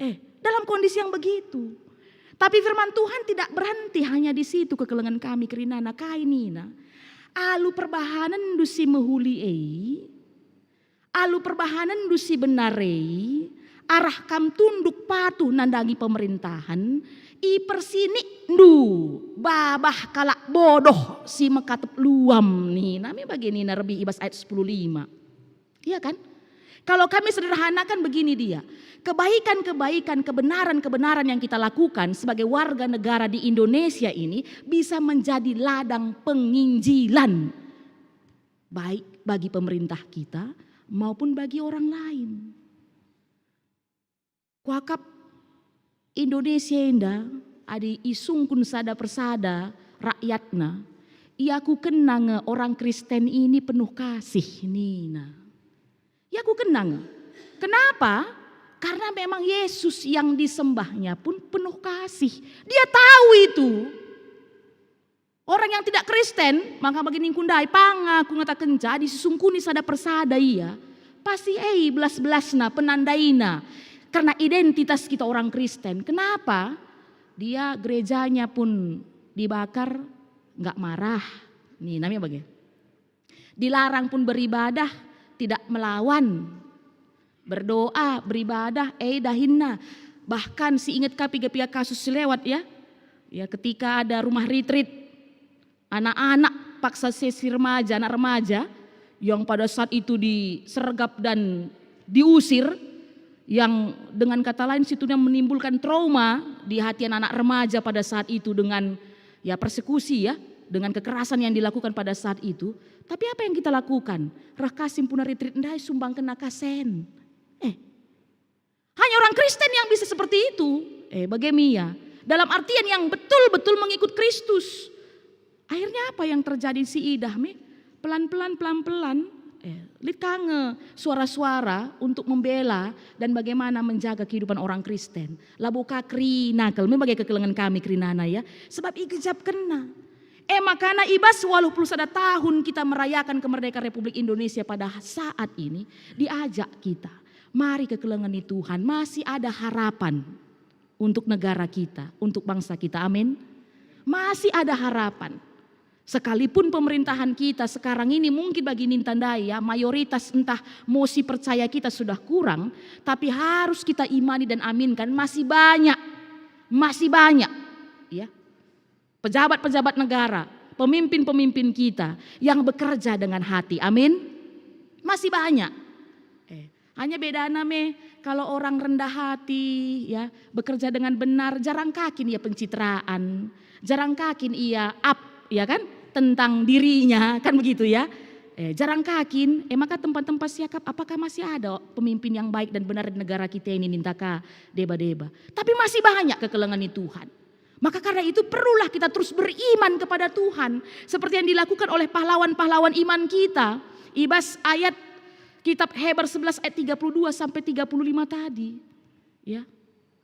Eh, dalam kondisi yang begitu. Tapi firman Tuhan tidak berhenti hanya di situ, kekelengen kami kerinana, kai nina, "Alu perbahanenndu si mehuli e, alu perbahanenndu si benar e, arah kam tunduk patuh nandangi pemerintahan, ipersinikndu babah kalak bodoh si mekatep luam," nina. Me bage nina rebih i bas ayat sepuluh lima. Iya kan? Kalau kami sederhanakan begini dia, kebaikan-kebaikan, kebenaran-kebenaran yang kita lakukan sebagai warga negara di Indonesia ini bisa menjadi ladang penginjilan, baik bagi pemerintah kita maupun bagi orang lain. Kuakap Indonesia enda, adi isungkun sada persada rakyatna, iakukenna nge orang Kristen ini penuh kasih, nina. Iakukenna nge. Kenapa? Karena memang Yesus yang disembahnya pun penuh kasih. Dia tahu itu. Orang yang tidak Kristen, maka bagi ningku ndai, panga kungatakenca, adi sisungkuni sada persada ia, pasti e belas-belasna, penandaina, karena identitas kita orang Kristen. Kenapa? Dia gerejanya pun dibakar, nggak marah. Nih, namanya bagi. Dilarang pun beribadah, tidak melawan. Berdoa, beribadah, e dahinna. Bahkan si inget ka piga-piga kasus si lewat ya. Ya, ketika ada rumah retreat, anak-anak paksa sesi remaja, anak remaja, yang pada saat itu disergap dan diusir, yang dengan kata lain situhuna menimbulkan trauma di hati anak-anak remaja pada saat itu dengan, ya, persekusi, ya, dengan kekerasan yang dilakukan pada saat itu. Tapi apa yang kita lakukan? Reh ka si mpuna rit-rit ndai sumbangkenna ka sen. Eh, hanya orang Kristen yang bisa seperti itu. Eh, bage me ia. Dalam artian yang betul-betul mengikut Kristus. Akhirnya apa yang terjadi si idah me? Pelan-pelan, pelan-pelan, eh, lit ka nge suara-suara untuk membela dan bagaimana menjaga kehidupan orang Kristen. Labo ka kerina kal, me bage kekelengen kami kerinana, ya. Sebab igejapkenna. Eh, makana i bas waluh puluh sada tahun kita merayakan kemerdekaan Republik Indonesia pada saat ini, diajak kita. Mari kekelengen ni Tuhan, masih ada harapan untuk negara kita, untuk bangsa kita. Amin. Masih ada harapan. Sekalipun pemerintahan kita sekarang ini mungkin bagi ninta ndai, ya, mayoritas entah mosi percaya kita sudah kurang, tapi harus kita imani dan aminkan masih banyak, masih banyak, ya, pejabat-pejabat negara, pemimpin-pemimpin kita yang bekerja dengan hati. Amin. Masih banyak. Eh, hanya bedana me, kalau orang rendah hati, ya, bekerja dengan benar, jarang ka kin ia pencitraan, jarang ka kin ia up, ya kan, tentang dirinya, kan begitu, ya. Eh, jarang ka kin, eh, maka tempat-tempat siakap, apakah masih ada pemimpin yang baik dan benar di negara kita ini, ninta ka deba-deba? Tapi masih banyak kekelengen ni Tuhan. Maka karena itu perlulah kita terus beriman kepada Tuhan, seperti yang dilakukan oleh pahlawan-pahlawan iman kita. I bas ayat kitab Heber sebelas ayat tiga puluh dua sampai tiga puluh lima tadi. Ya.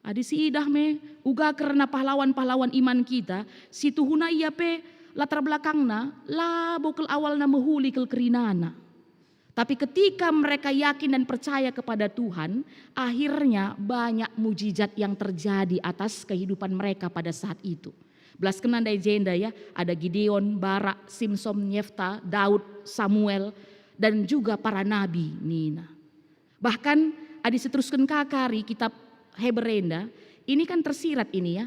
Adi si idah me, uga kerna pahlawan-pahlawan iman kita, situhuna ia pe latar belakangna labo kal awalna mehuli kal kerinana. Tapi ketika mereka yakin dan percaya kepada Tuhan, akhirnya banyak mujizat yang terjadi atas kehidupan mereka pada saat itu. Belaskenna ndai jenda, ya, ada Gideon, Barak, Simson, Yefta, Daud, Samuel, dan juga para nabi nina. Bahkan adi seterusken ka kari kitab Heber enda, ini kan tersirat ini, ya.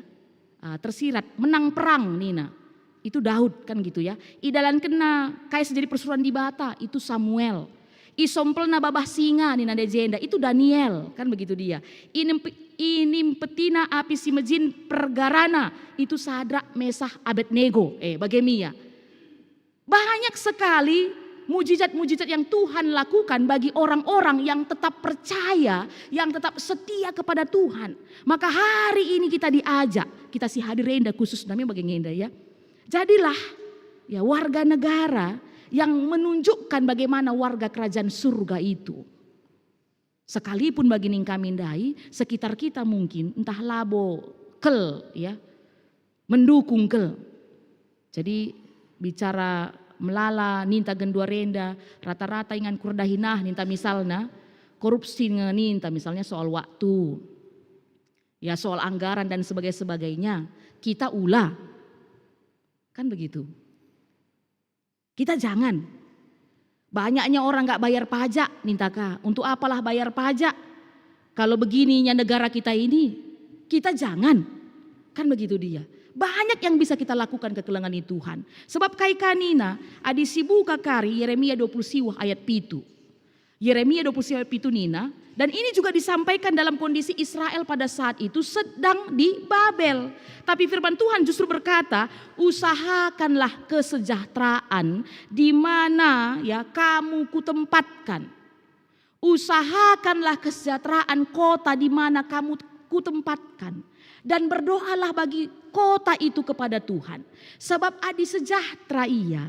Ah, tersirat, menang perang nina. Itu Daud kan gitu, ya. Idalankenna kai si jadi persuruhen Dibata, itu Samuel. Isompelna babah singa nina ndai jenda, itu Daniel, kan begitu dia. Inimp-, inimpetina api si mejin pergarana, itu Sadrak, Mesah, Abednego. Eh, bage me ia. Banyak sekali mujizat-mujizat yang Tuhan lakukan bagi orang-orang yang tetap percaya, yang tetap setia kepada Tuhan. Maka hari ini kita diajak, kita si hadir enda khusus namanya bagi ngenda, ya. Jadilah, ya, warga negara yang menunjukkan bagaimana warga kerajaan surga itu. Sekalipun bagi ning kami ndai, sekitar kita mungkin entah labo kal, ya, mendukung kal. Jadi, bicara melala ninta genduari enda, rata-rata ingan kurdahi nah ninta misalna, korupsi nge ninta misalnya soal waktu, ya, soal anggaran dan sebagainya, sebagainya. Kita ula. Kan begitu. Kita jangan. Banyaknya orang nggak bayar pajak, ninta ka. Untuk apalah bayar pajak? Kalau begininya negara kita ini, kita jangan. Kan begitu dia. Banyak yang bisa kita lakukan kekelengen ni Tuhan. Sebab kai ka nina, adi sibuka kari Yeremia dua puluh siwah ayat pitu. Yeremia dua puluh siwah ayat pitu nina, dan ini juga disampaikan dalam kondisi Israel pada saat itu sedang di Babel. Tapi firman Tuhan justru berkata, "Usahakanlah kesejahteraan di mana, ya, kamu kutempatkan. Usahakanlah kesejahteraan kota di mana kamu kutempatkan. Dan berdoalah bagi kota itu kepada Tuhan. Sebab adi sejahtera ia,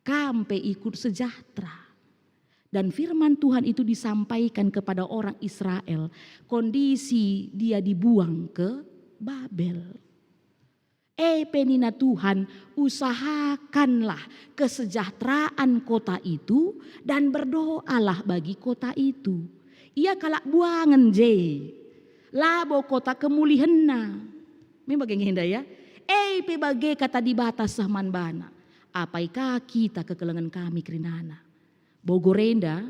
kam pe ikut sejahtera." Dan firman Tuhan itu disampaikan kepada orang Israel, kondisi dia dibuang ke Babel. E pe nina Tuhan, "Usahakanlah kesejahteraan kota itu dan berdoalah bagi kota itu." Ia kalak buangen je, labo kota kemulihenna. Me bage ngenda, ya. E pe bage kata Dibata seh man bana. Apai ka kita kekelengen kami kerinana. Bogor enda,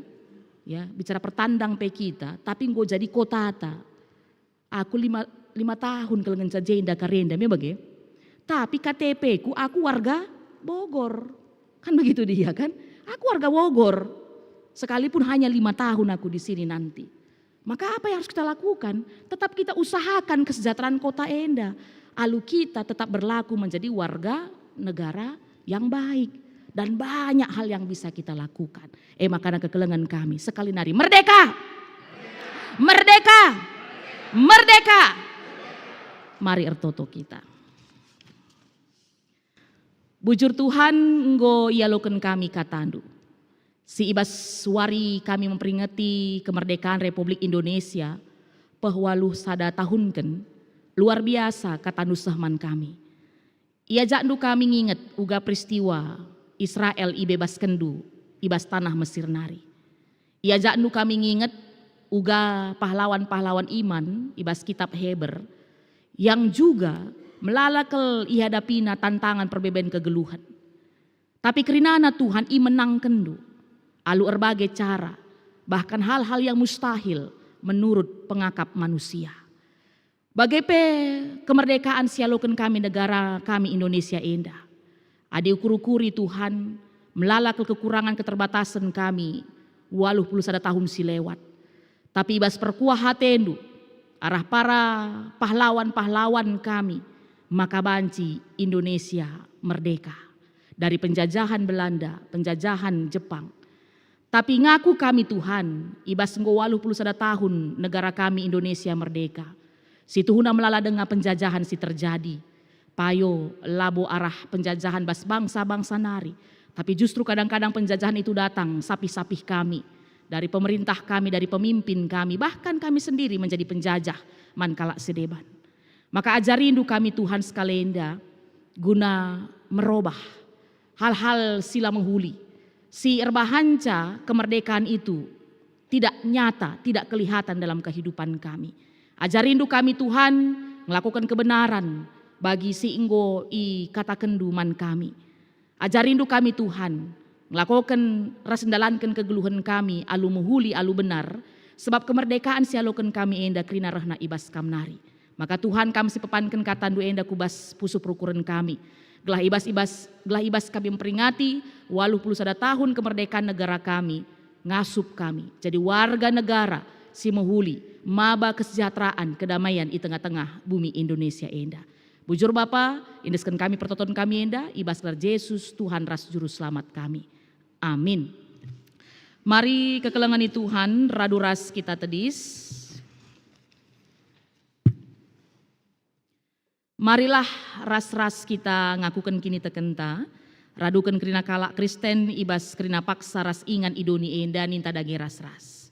ya, bicara pertandang pe kita, tapi enggo jadi kotata. Aku lima, lima tahun kal ngenca jenda kari enda, me bage. Tapi K T P-ku aku warga Bogor. Kan begitu dia, kan? Aku warga Bogor, sekalipun hanya lima tahun aku di sini nanti. Maka apa yang harus kita lakukan? Tetap kita usahakan kesejahteraan kota enda. Alu kita tetap berlaku menjadi warga negara yang baik. Dan banyak hal yang bisa kita lakukan. Eh, makana kekelengen kami, sekali nari, merdeka! Merdeka! Merdeka! Mari ertoto kita. Bujur Tuhan, enggo ialoken kami kataNdu. Si i bas wari kami memperingeti kemerdekaan Republik Indonesia, peh waluh sada tahunken, luar biasa kataNdu seh man kami. IajakNdu kami nginget uga peristiwa Israel ibebaskenNdu i bas tanah Mesir nari. IajakNdu kami nginget uga pahlawan-pahlawan iman i bas kitab Heber, yang juga melala kal ihadapina tantangan perbeben kegeluhen. Tapi kerinana Tuhan imenangkenNdu alu erbage cara, bahkan hal-hal yang mustahil menurut pengakap manusia. Bage pe kemerdekaan si ialoken kami negara kami Indonesia enda. Adi ukur-ukuri Tuhan, melala kal kekurangan keterbatasen kami waluh puluh sada tahun si lewat. Tapi i bas perkuah ateNdu, arah para pahlawan-pahlawan kami, maka banci Indonesia merdeka dari penjajahan Belanda, penjajahan Jepang. Tapi ngaku kami Tuhan, i bas enggo waluh puluh sada tahun negara kami Indonesia merdeka. Si tuhuna melala denga penjajahan si terjadi. Payo labo arah penjajahan bas bangsa-bangsa nari, tapi justru kadang-kadang penjajahan itu datang sapih-sapih kami, dari pemerintah kami, dari pemimpin kami, bahkan kami sendiri menjadi penjajah man kalak si deban. Maka ajarindu kami Tuhan sekali enda guna merobah hal-hal si la mehuli, si erbahanca kemerdekaan itu tidak nyata, tidak kelihatan dalam kehidupan kami. Ajarindu kami Tuhan ngelakoken kebenaran bagi si enggo ikatakenNdu man kami. Ajarindu kami Tuhan ngelakoken ras ndalanken kegeluhen kami alu mehuli, alu benar, sebab kemerdekaan si ialoken kami enda kerina rehna i bas Kam nari. Maka Tuhan, Kam si pepanken kataNdu enda ku bas pusuh perukuren kami. Gelah i bas, i bas, gelah i bas kami memperingati waluh puluh sada tahun kemerdekaan negara kami, ngasup kami jadi warga negara si mehuli, maba kesejahteraan, kedamaian i tengah-tengah bumi Indonesia enda. Bujur Bapa, endesken kami pertoton kami enda, i bas gelar Jesus, Tuhan ras Juru Selamat kami. Amin. Mari kekelengen Tuhan, radu ras kita tedis. Marilah ras-ras kita ngakuken kinitekenta, raduken kerina kalak Kristen i bas kerina paksa ras ingan i doni enda, ninta dage ras-ras.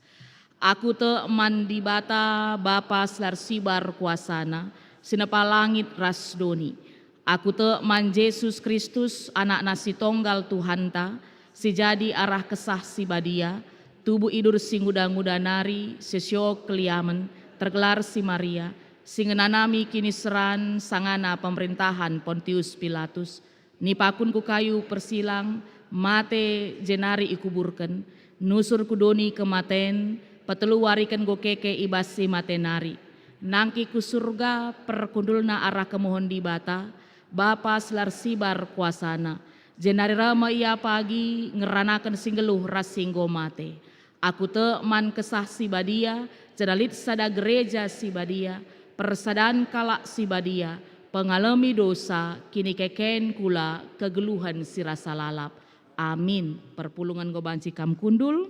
Aku tek man Dibata, Bapa si la ersibar kuasaNa, si nepa langit ras doni. Aku tek man Jesus Kristus, AnakNa si Tonggal Tuhanta, si jadi arah Kesah Si Badia, tubuh idur si nguda-nguda nari, si sio keliamen, tergelar si Maria, si ngenanami kiniseran sangana pemerintahan Pontius Pilatus, nipakun ku kayu persilang, mate, jenari ikuburken, nusur ku doni kematen, petelu wariken enggo keke i bas si mate nari. Nangkih ku Surga, perkundulna arah kemuhen Dibata, Bapa si la ersibar kuasaNa, jenari reh me Ia pagi ngeranaken si nggeluh ras si enggo mate. Aku tek man Kesah Si Badia, janah lit sada gereja si badia, persadan kalak si badia, pengalemi dosa, kinikeken kula, kegeluhen si rasa lalap. Amin. Perpulungen enggo banci kam kundul.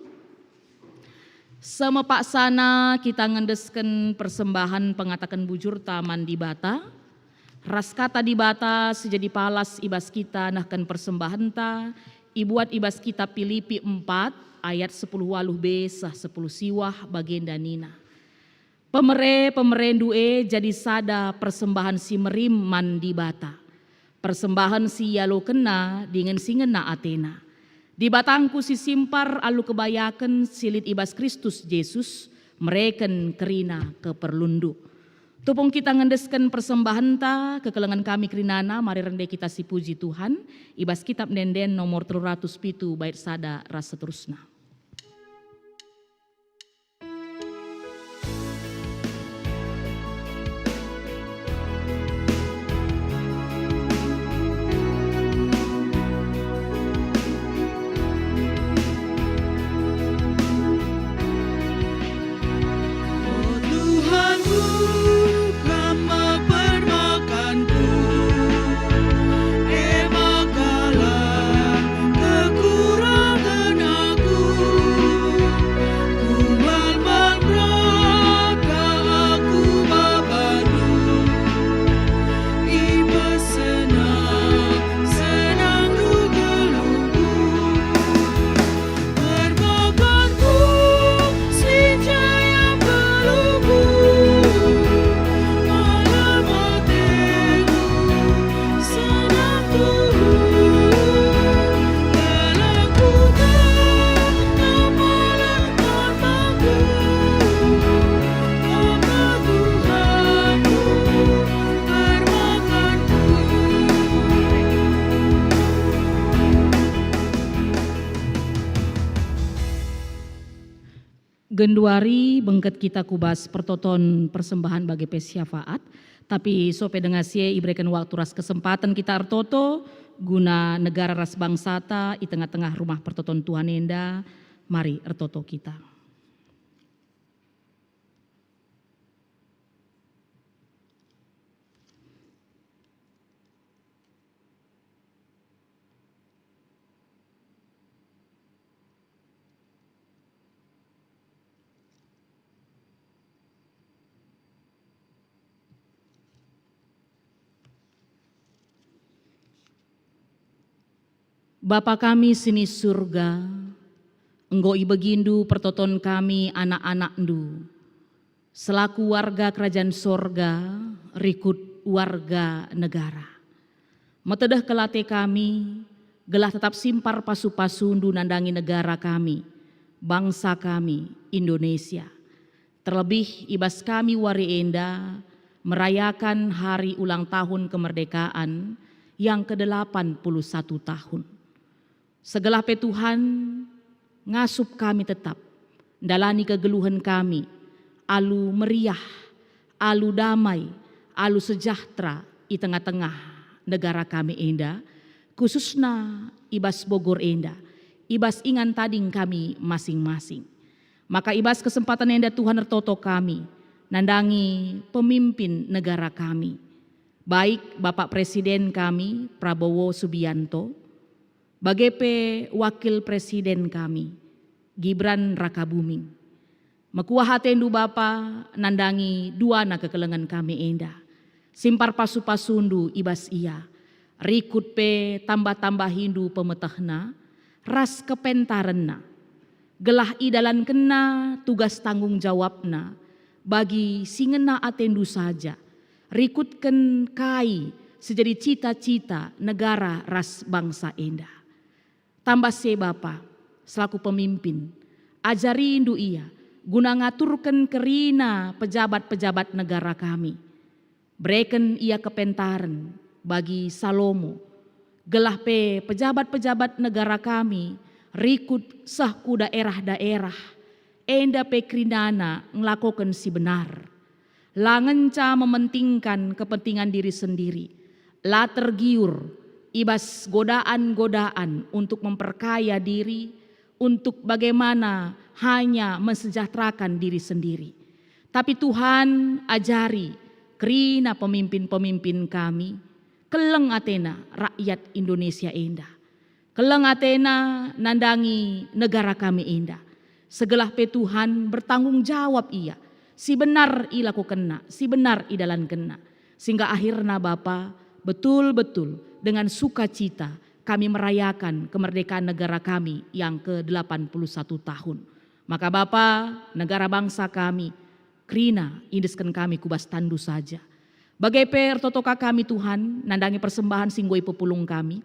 Semepaksana kita ngendesken persembahen pengataken bujurta man Dibata. Ras kata Dibata si jadi palas i bas kita nehken persembahenta, ibuat i bas kitab Pilipi empat ayat sepuluh waluh b seh sepuluh siwah bagenda nina, "Pemere-pemerendu e jadi sada persembahen si merim man Dibata, persembahen si ialokenna dingen si ngena atena. Dibatangku si simpar alu kebayaken si lit i bas Kristus Jesus mereken kerina keperlunndu." Tupung kita ngendesken persembahenta, kekelengen kami kerinana, mari rende kita sipuji Tuhan, i bas kitab Ende-enden nomor telu ratus pitu bait sada ras seterusna. Genduari bengket kita ku bas pertoton persembahan bage pe syafaat, tapi sope denga si e ibereken waktu ras kesempaten kita ertoto guna negara ras bangsata i tengah-tengah rumah pertoton Tuhan enda. Mari ertoto kita. Bapa kami si ni Surga, enggo ibegindu pertoton kami anak-anakndu, selaku warga Kerajaan Sorga, rikut warga negara. Metedeh kel ate kami, gelah tetap simpar pasu-pasundu nandangi negara kami, bangsa kami, Indonesia. Terlebih i bas kami wari enda merayakan hari ulang tahun kemerdekaan yang kedelapan puluh satu tahun. Segelah pe Tuhan ngasup kami tetap ndalani kegeluhen kami alu meriah, alu damai, alu sejahtera i tengah-tengah negara kami enda, khususna i bas Bogor enda, i bas ingan tading kami masing-masing. Maka i bas kesempatan enda Tuhan ertoto kami nandangi pemimpin negara kami, baik Bapak Presiden kami, Prabowo Subianto, bage pe Wakil Presiden kami, Gibran Rakabuming. Mekuah atendu Bapa nandangi duana kekelengen kami enda. Simpar pasu-pasundu i bas ia, rikut pe tambah-tambahindu pemetehna ras kepentarenna, gelah idalankenna tugas tanggung jawabna bagi si ngena atendu saja, rikutken kai si jadi cita-cita negara ras bangsa enda. Tambah si e Bapa, selaku pemimpin, ajarindu ia guna ngaturken kerina pejabat-pejabat negara kami. Bereken ia kepentaren bagi Salomo, gelah pe pejabat-pejabat negara kami rikut seh ku daerah-daerah, enda pe kerinana ngelakoken si benar. La ngenca mementingkan kepentingan diri sendiri, la tergiur i bas godaan-godaan untuk memperkaya diri, untuk bagaimana hanya mensejahterakan diri sendiri. Tapi Tuhan ajari kerina pemimpin-pemimpin kami, keleng atena rakyat Indonesia enda. Keleng atena nandangi negara kami enda. Segelah pe Tuhan bertanggung jawab ia, si benar ilakokenna, si benar idalankenna. Sehingga akhirna Bapa, betul-betul dengan sukacita kami merayakan kemerdekaan negara kami yang ke delapan puluh satu tahun. Maka Bapa, negara bangsa kami, kerina iendesken kami ku bas tanNdu saja. Bage pe ertoto ka kami Tuhan, nandangi persembahan si enggo ipepulung kami.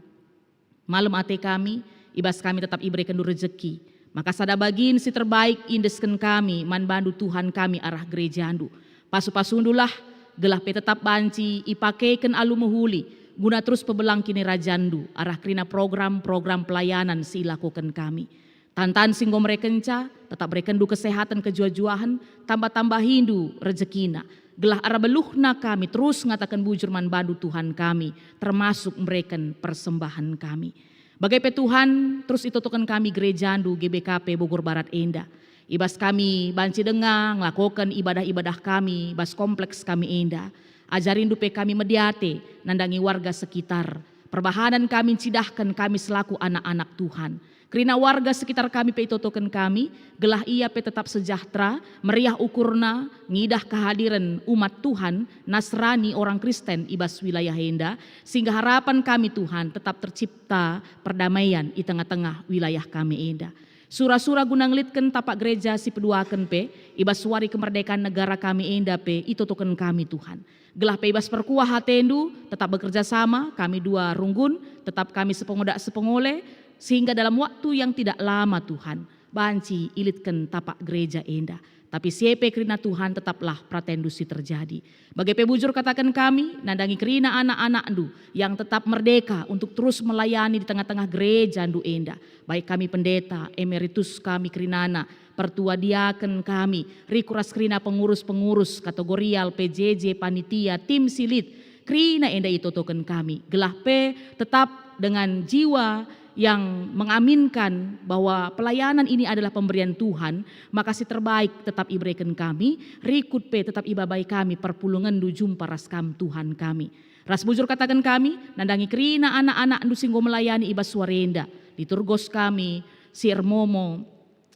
Malem ate kami, i bas kami tetap iberekenNdu rejeki. Maka sada bagin si terbaik iendesken kami man bandu Tuhan kami arah gerejaNdu. Pasu-pasuNdulah, gelah pe tetap banci ipakeken alu mehuli, guna terus pebelang kinirajanNdu arah kerina program-program pelayanan si ilakoken kami. Tan-tan si enggo merekenca, tetap berekenNdu kesehaten kejuah-juahen, tambah-tambahindu rejekina, gelah erbeluhna kami terus ngataken bujur man bandu Tuhan kami, termasuk mereken persembahen kami. Bage pe Tuhan, terus itotoken kami gerejaNdu G B K P Bogor Barat enda. I bas kami banci denga ngelakoken ibadah-ibadah kami bas kompleks kami enda. AjariNdu pe kami mediate nandangi warga sekitar. Perbahanen kami ncidahken kami selaku anak-anak Tuhan. Kerina warga sekitar kami pe itotoken kami, gelah ia pe tetap sejahtera, meriah ukurna, ngidah kehadiren umat Tuhan, Nasrani, orang Kristen i bas wilayah enda, sehingga harapan kami, Tuhan, tetap tercipta perdamaian i tengah-tengah wilayah kami enda. Sura-sura guna ngelitken tapak gereja si peduaken pe, i bas wari kemerdekaan negara kami enda pe itotoken kami, Tuhan. Gelah pe i bas perkuah ateNdu, tetap bekerja sama, kami dua runggun, tetap kami sepengodak-sepengole, sehingga dalam waktu yang tidak lama, Tuhan, banci ilitken tapak gereja enda. Tapi si e pe kerina Tuhan, tetaplah peratenNdu si terjadi. Bage pe bujur kataken kami, nandangi kerina anak-anakNdu yang tetap merdeka untuk terus melayani di tengah-tengah gerejaNdu enda. Baik kami pendeta, emeritus kami kerinana, pertua diaken kami, rikut ras kerina pengurus-pengurus kategorial, P J J, panitia, tim si lit, kerina enda itotoken kami, gelah pe tetap dengan jiwa yang mengaminkan bahwa pelayanan ini adalah pemberian Tuhan, maka si terbaik tetap ibereken kami, rikut pe tetap ibabai kami perpulungenndu jumpa ras Kam, Tuhan kami. Ras bujur kataken kami, nandangi kerina anak-anakndu si enggo melayani i bas wari enda, liturgos kami, si ermomo,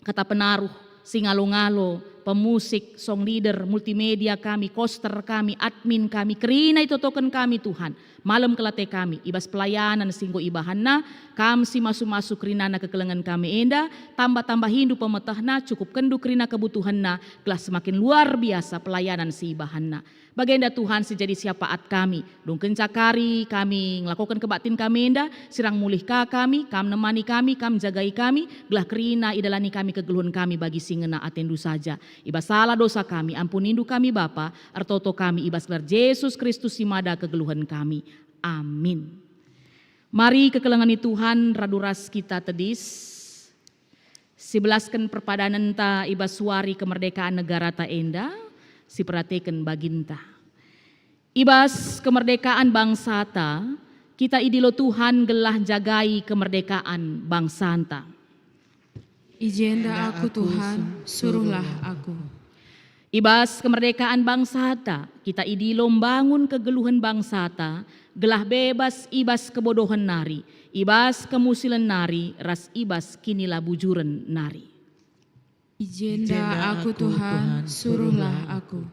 kata penaruh, si ngalo-ngalo, pemusik, song leader, multimedia kami, koster kami, admin kami, kerina itotoken kami, Tuhan. Malem kal ate kami, i bas pelayanan si enggo ibahanna, Kam si masu-masu kerinana kekelengen kami enda, tambah-tambahindu pemetehna, cukupkenndu kerina kebutuhenna, gelah semakin luar biasa pelayanan si ibahanna. Bagenda Tuhan si jadi syapaat kami. Dungkenca kari kami ngelakoken kebaktin kami enda, sirang mulih ka kami, Kam nemani kami, Kam jagai kami, gelah kerina idalani kami kegeluhen kami bagi si ngena atendu saja. I bas salah dosa kami, ampunindu kami Bapa, ertoto kami i bas gelar Jesus Kristus si mada kegeluhen kami. Amin. Mari kekelengen ni Tuhan radu ras kita tedis. Sibelasken perpadanenta i bas wari kemerdekaan negarata enda, siperdiateken baginta. I bas kemerdekaan bangsata, kita idilo Tuhan gelah njagai kemerdekaan bangsanta. I jenda aku, Tuhan, suruhlah aku. I bas kemerdekaan bangsata, kita idilo mbangun kegeluhen bangsata, gelah bebas i bas kebodohen nari, i bas kemusilen nari, ras i bas kinilabujuren nari. I jenda aku, Tuhan, suruhlah aku.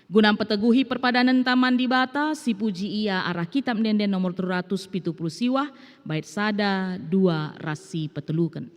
Guna mpeteguhi perpadanenta man Dibata, sipuji Ia arah Kitab Ende-enden nomor telu ratus pitu puluh siwah, bait sada, dua, ras si peteluken.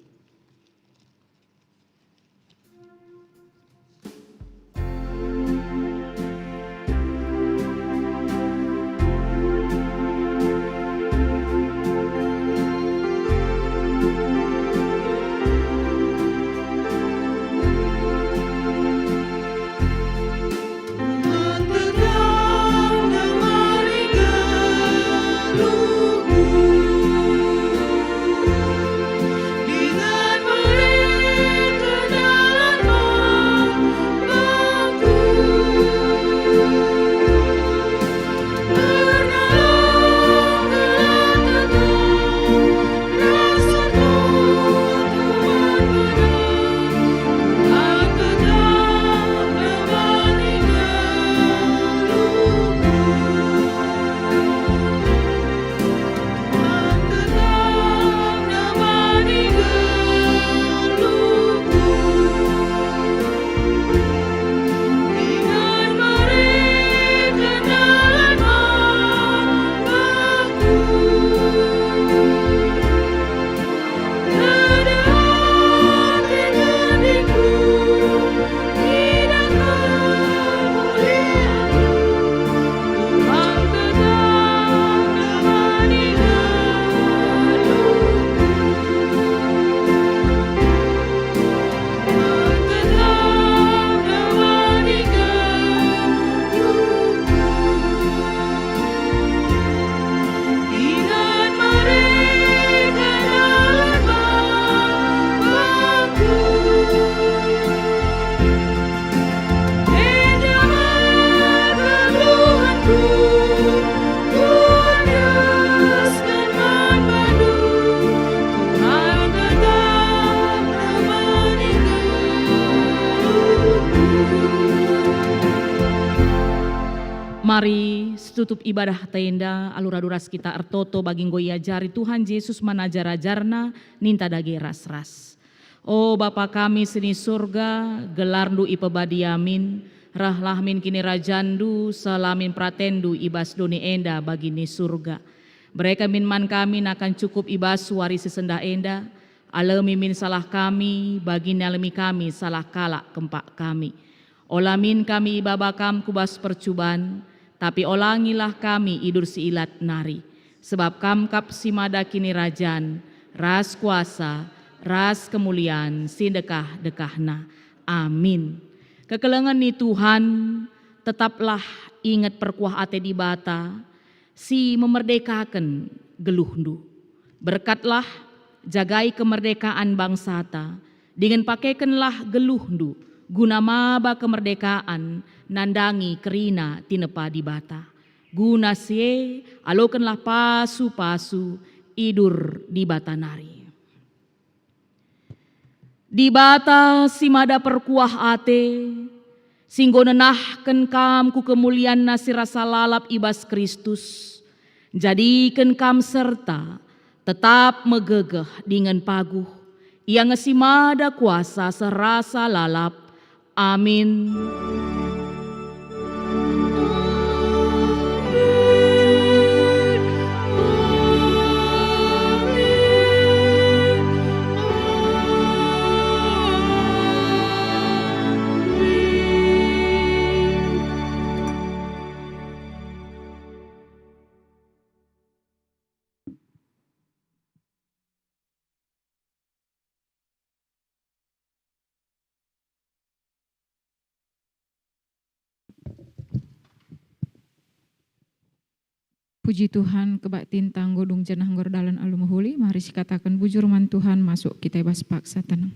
Mari situtup ibadah ta enda, alu radu ras kita ertoto bagi enggo iajari Tuhan Jesus man ajar-ajarNa, ninta dage ras-ras. O Bapa kami si ni Surga, gelarNdu ipebadia min, rehlah min kinirajanNdu, seh la min peratenNdu i bas doni enda bagi ni Surga. Bereken min man kami nakan cukup i bas wari si sendah enda, alemi min salah kami, bagi nalemi kami salah kalak kempak kami. Ola min kami ibaba Kam ku bas percuban, tapi olangilah kami idur si ilat nari. Sebab Kam kap si mada kinirajan, ras kuasa, ras kemulian si ndekah-ndekahna. Amin. Kekelengen ni Tuhan, tetaplah inget perkuah ate Dibata si memerdekaken geluhndu. Berkatlah, jagai kemerdekaan bangsata, Dingen pakekenlah geluhndu guna maba kemerdekaan nandangi kerina tinepa Dibata. Guna si e, alokenlah pasu-pasu idur Dibata nari. Dibata si mada perkuah ate, si enggo nenahken kam ku kemulianNa si rasa lalap i bas Kristus, njadiken kam serta tetap megegeh dingen paguh, Ia nge si mada kuasa serasa lalap. Amin. Puji Tuhan, kebaktinta enggo dung janah enggo erdalan alu mehuli. Mari sikataken bujur man Tuhan, masuk kita i bas paksa tenang.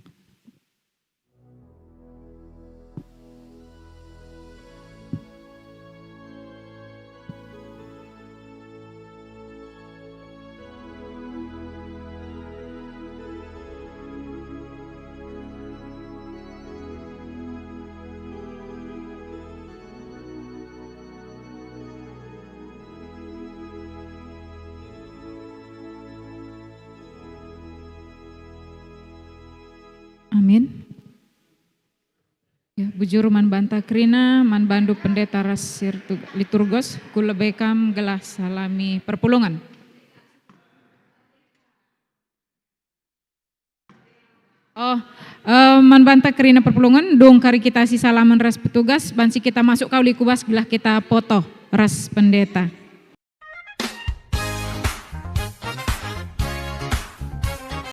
Amin. Ya, bujur man banta kerina, man bandu pendeta ras sirtu-, liturgos, kulebe kam gelah salami perpulungen. Oh, eh, man banta kerina perpulungen, dung kari kita sisalamen ras petugas, banci kita masuk kawali ku bas gelah kita poto ras pendeta.